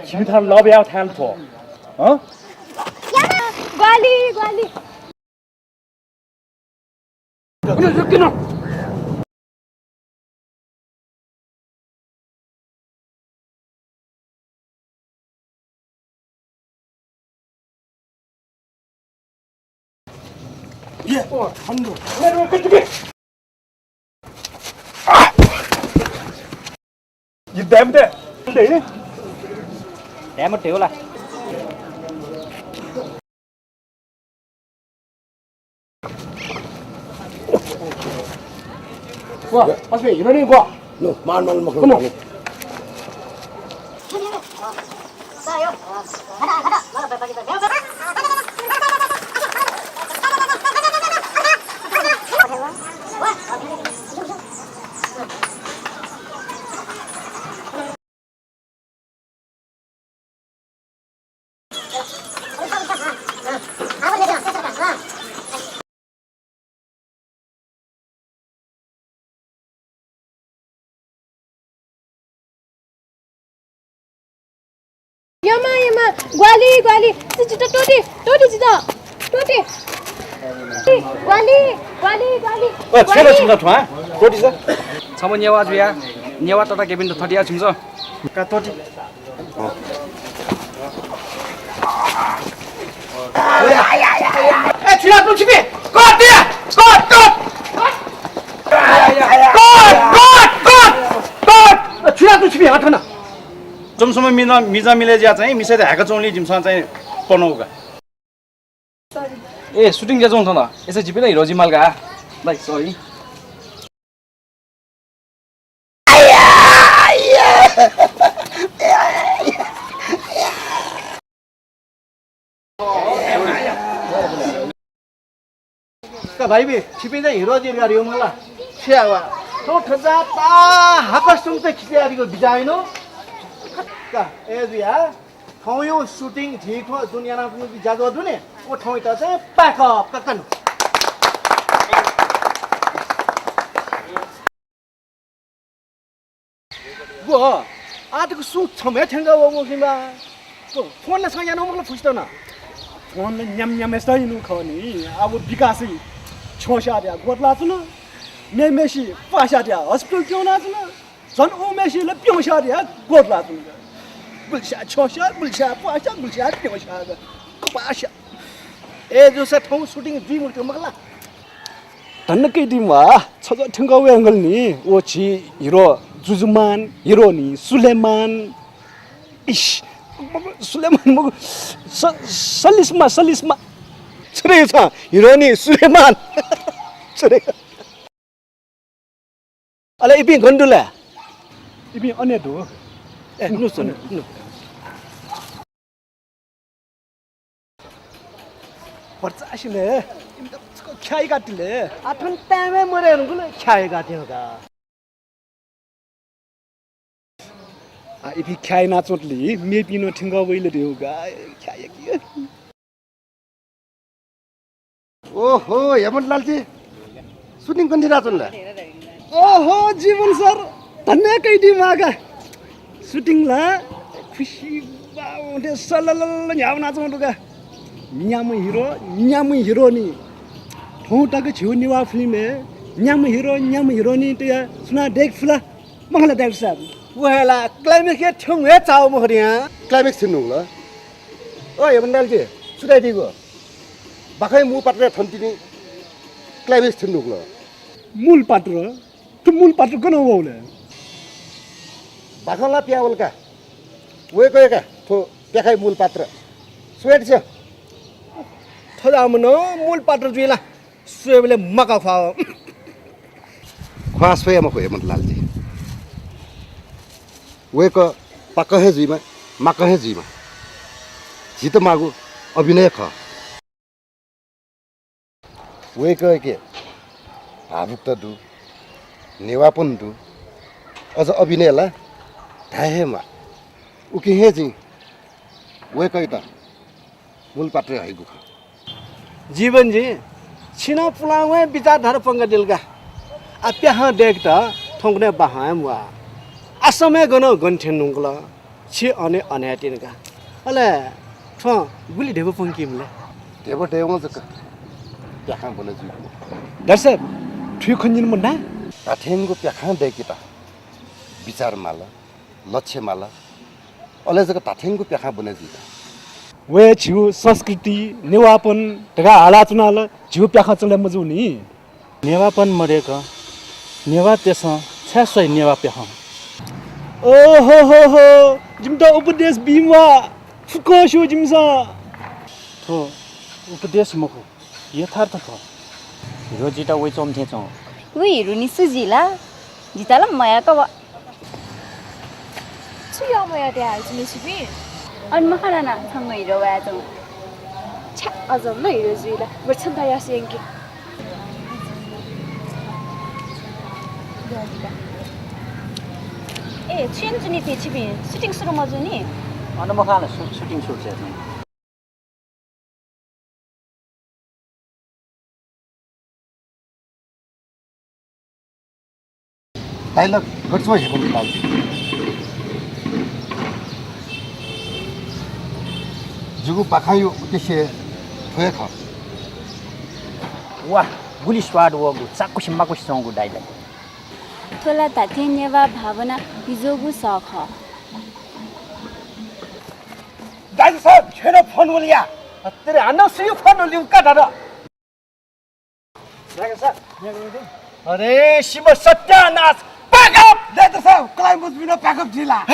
छिमिथाय् love याव थाय् थ्व। हँ? ग्वाली, ग्वाली। ये, ओ, ठंडो। ये, ये, कुछ भी। ये damn दे। Damn ठेवला। वा, अस्मे हिरो नि वा। नो, मान, मान, मखु, मखु। यमा, यमा, ग्वाली, ग्वाली, जि-, जितः त्वःति, त्वःति जितः, त्वःति। ग्वाली, ग्वाली, ग्वाली, ओ, छ्वय् ला ग्वाली। छिमित थ्व, त्वःति सा। छम्ह नेवाः जुया, नेवाः तता केबिन त थतिया छिमिसं। का त्वःति। ए, छु याना तुं छिपिं? कट या! Cut, cut! Cut, cut, cut! Cut! ए, छु याना तुं छिपिं? हँ, थन। जमसम्म मिजा, मिजा मिले ज्या चाहिँ मिसय्‌त हाय्‌का च्वंलि जिमिसं चाहिँ पनौ का। ए, shooting ज्या च्वं थन। यसै जिपिं ला हिरो जिमाल का। दाइ, sorry। का भाइबे, छिपिं चाहिँ हिरो जिर गाडी हो मला। छ्या वा। थ्व थजा ता हाकस तुम त खिचे आदिको बिचाइनो। का, ए जुया। थौंयो shooting झी थ्व जुन यानाच्वंगु ज्याझ्वः दु नि, व थौंयात चाहिँ pack up का कन। व, आः तक सुं छम्ह हे थ्यंका वःम्ह खिमा। व phone ला छं यानाः मखु ला फुसित नं। Phone ला न्याम न्याम हे सः इनु खः नि। आः व विकासइ छ्यं स्याः धयाः ग्वतलाच्वन। मेम्हेसित प्वाः स्याः धयाः hospital पिहां वनाच्वन। झन उम्हेसित ला प्यं स्याः धयाः ग्वतलाच्वन। गुलि स्याः छ्यं स्याः, गुलि स्याः प्वाः स्याः, गुलि स्याः प्यं स्याः, कपाः स्याः। अय् जूसा थौं shooting जुइ मखुत मखु ला? धन्न कइदिम्ह, छजा थ्यंक वये हंगल नि, व झी हिरो जुजुमान, हिरोनी सुलेमान। इस, सुलेमान मखु, स-, सलिस्मा, सलिस्मा। छु रे छ, हिरोनी सुलेमान। छु रे? अले इपिं गन दु ला? इपिं अन हे दु। ए, नु छु, नु, नु। भचा सिले, इमित छकः ख्याइकातिले। आः थन time हे मदये धुंकल ख्याइकात्यंका। आः इपिं ख्याइनाच्वंतले मेपिं नं थ्यंक वइले धुंका, ख्याइकी। ओहो, हेमन्त लालजी, shooting गन थिनाच्वन ला? ओहो, जीवन सर, धन्य कइदिम्ह का। Shooting ला खुसि बाउंथे सललल न्ह्यावनाच्वंगु दु का। न्याम्ह हिरो, न्याम्ह हिरोनी। थौं तक झीगु नेवाः फिल्मय् न्याम्ह हिरो, न्याम्ह हिरोनी तया सुनां दय्‌के फु ला? मखु ला director साहब? व हे ला climax हे थ्यंगु हे चाःगु मखु धयां। Climax थ्यने धुंकल। ओ हेमन्त लालजी, छु धयादीगु? बाखंया मूल पात्र थन तिनि climax थ्यने धुंकल। मूल पात्र? थ्व मूल पात्र गन वः ले? बाखं ला पिहां वल का। वय्‌कःया का थ्व प्याखाया मूल पात्र। स्वयादिसँ। थज्याःम्ह नं मूल पात्र जुइ ला? स्वयेबलय् मका ख्वाः। ख्वाः स्वया मखु हेमन्त लालजी। वय्‌कः पाकं हे जुइमा, माकं हे जुइमा। झीत माःगु अभिनय खः। वय्कःयाके भावुकता दु, नेवाःपन दु, अझ अभिनय ला धाये हे म्वाः। उकिं हे जिं वय्कःयात मूल पात्रय् हइगु खः। जीवनजी, छिं नं पुलांगु हे बिचारधारा प्वंकादिल का। आ, प्याखं दय्केत थौंकन्हय् बाखं हे म्वाः। आ, समय गनं गन थ्यने धुंकल। छि अन हे अन हे तिनि का। अले थ्वं गुलि ध्यबा प्वंकीम्ह ले? ध्यबा दयेवं जक प्याखं ब्वना जुइगु। डाक्टर साहेब, थुइ खँ न्यने मना। धात्थेंगु प्याखं दय्केत बिचार माल, लक्ष्य माल, अले जक धात्थेंगु प्याखं ब्वना जुइ का। व हे झीगु संस्कृति, नेवाःपन धकाः हालाच्वनाः ला झीगु प्याखं चले मजू नि। नेवाःपन मदय्क नेवाःतय्सं छाय् स्वइ नेवाः प्याखं? ओहो हो हो, जिमित उपदेश बी म्वाः, फुक्कं स्यू जिमिसं। थ्व उपदेश मखु, यथार्थ खः। हिरो जितः वइच्वंम्ह थें च्वं। व हिरो नि सु जुइ ला? जितः ला मयय्क वा। छु याः मयाः धयाः हालाच्वनी छिपिं? अन मखा नाना, छंगु हिरो वयाच्वंगु। छ्या, अझ नं हिरो जुइ ला? बरु छन्त याःसा यंके। ए, छु यानाच्वनी थें छिपिं? सुटिङ सुरु मजू नि? अन मखा ला, सु-, सुटिङ सुरु जुयाच्वंगु। डायलग गथे च्वं हे मखु दाइ। जिगु बाखंया उद्देश्य थ्व हे खः। वाह, गुलि स्वाद वःगु, चाकुसे माकुसे च्वंगु डायलग। थ्व ला धात्थें नेवाः भावना बिज्याःगु सः खः। डाइरेक्टर साहब, छ्यन फोन वल या। अत्तरे, हानं सुया फोन वल का दादा? डाइरेक्टर साहब, अरे, सिमा सत्यानाश, pack up! डाइरेक्टर साहब, क्लाइम्बस बिना pack up जुइ ला?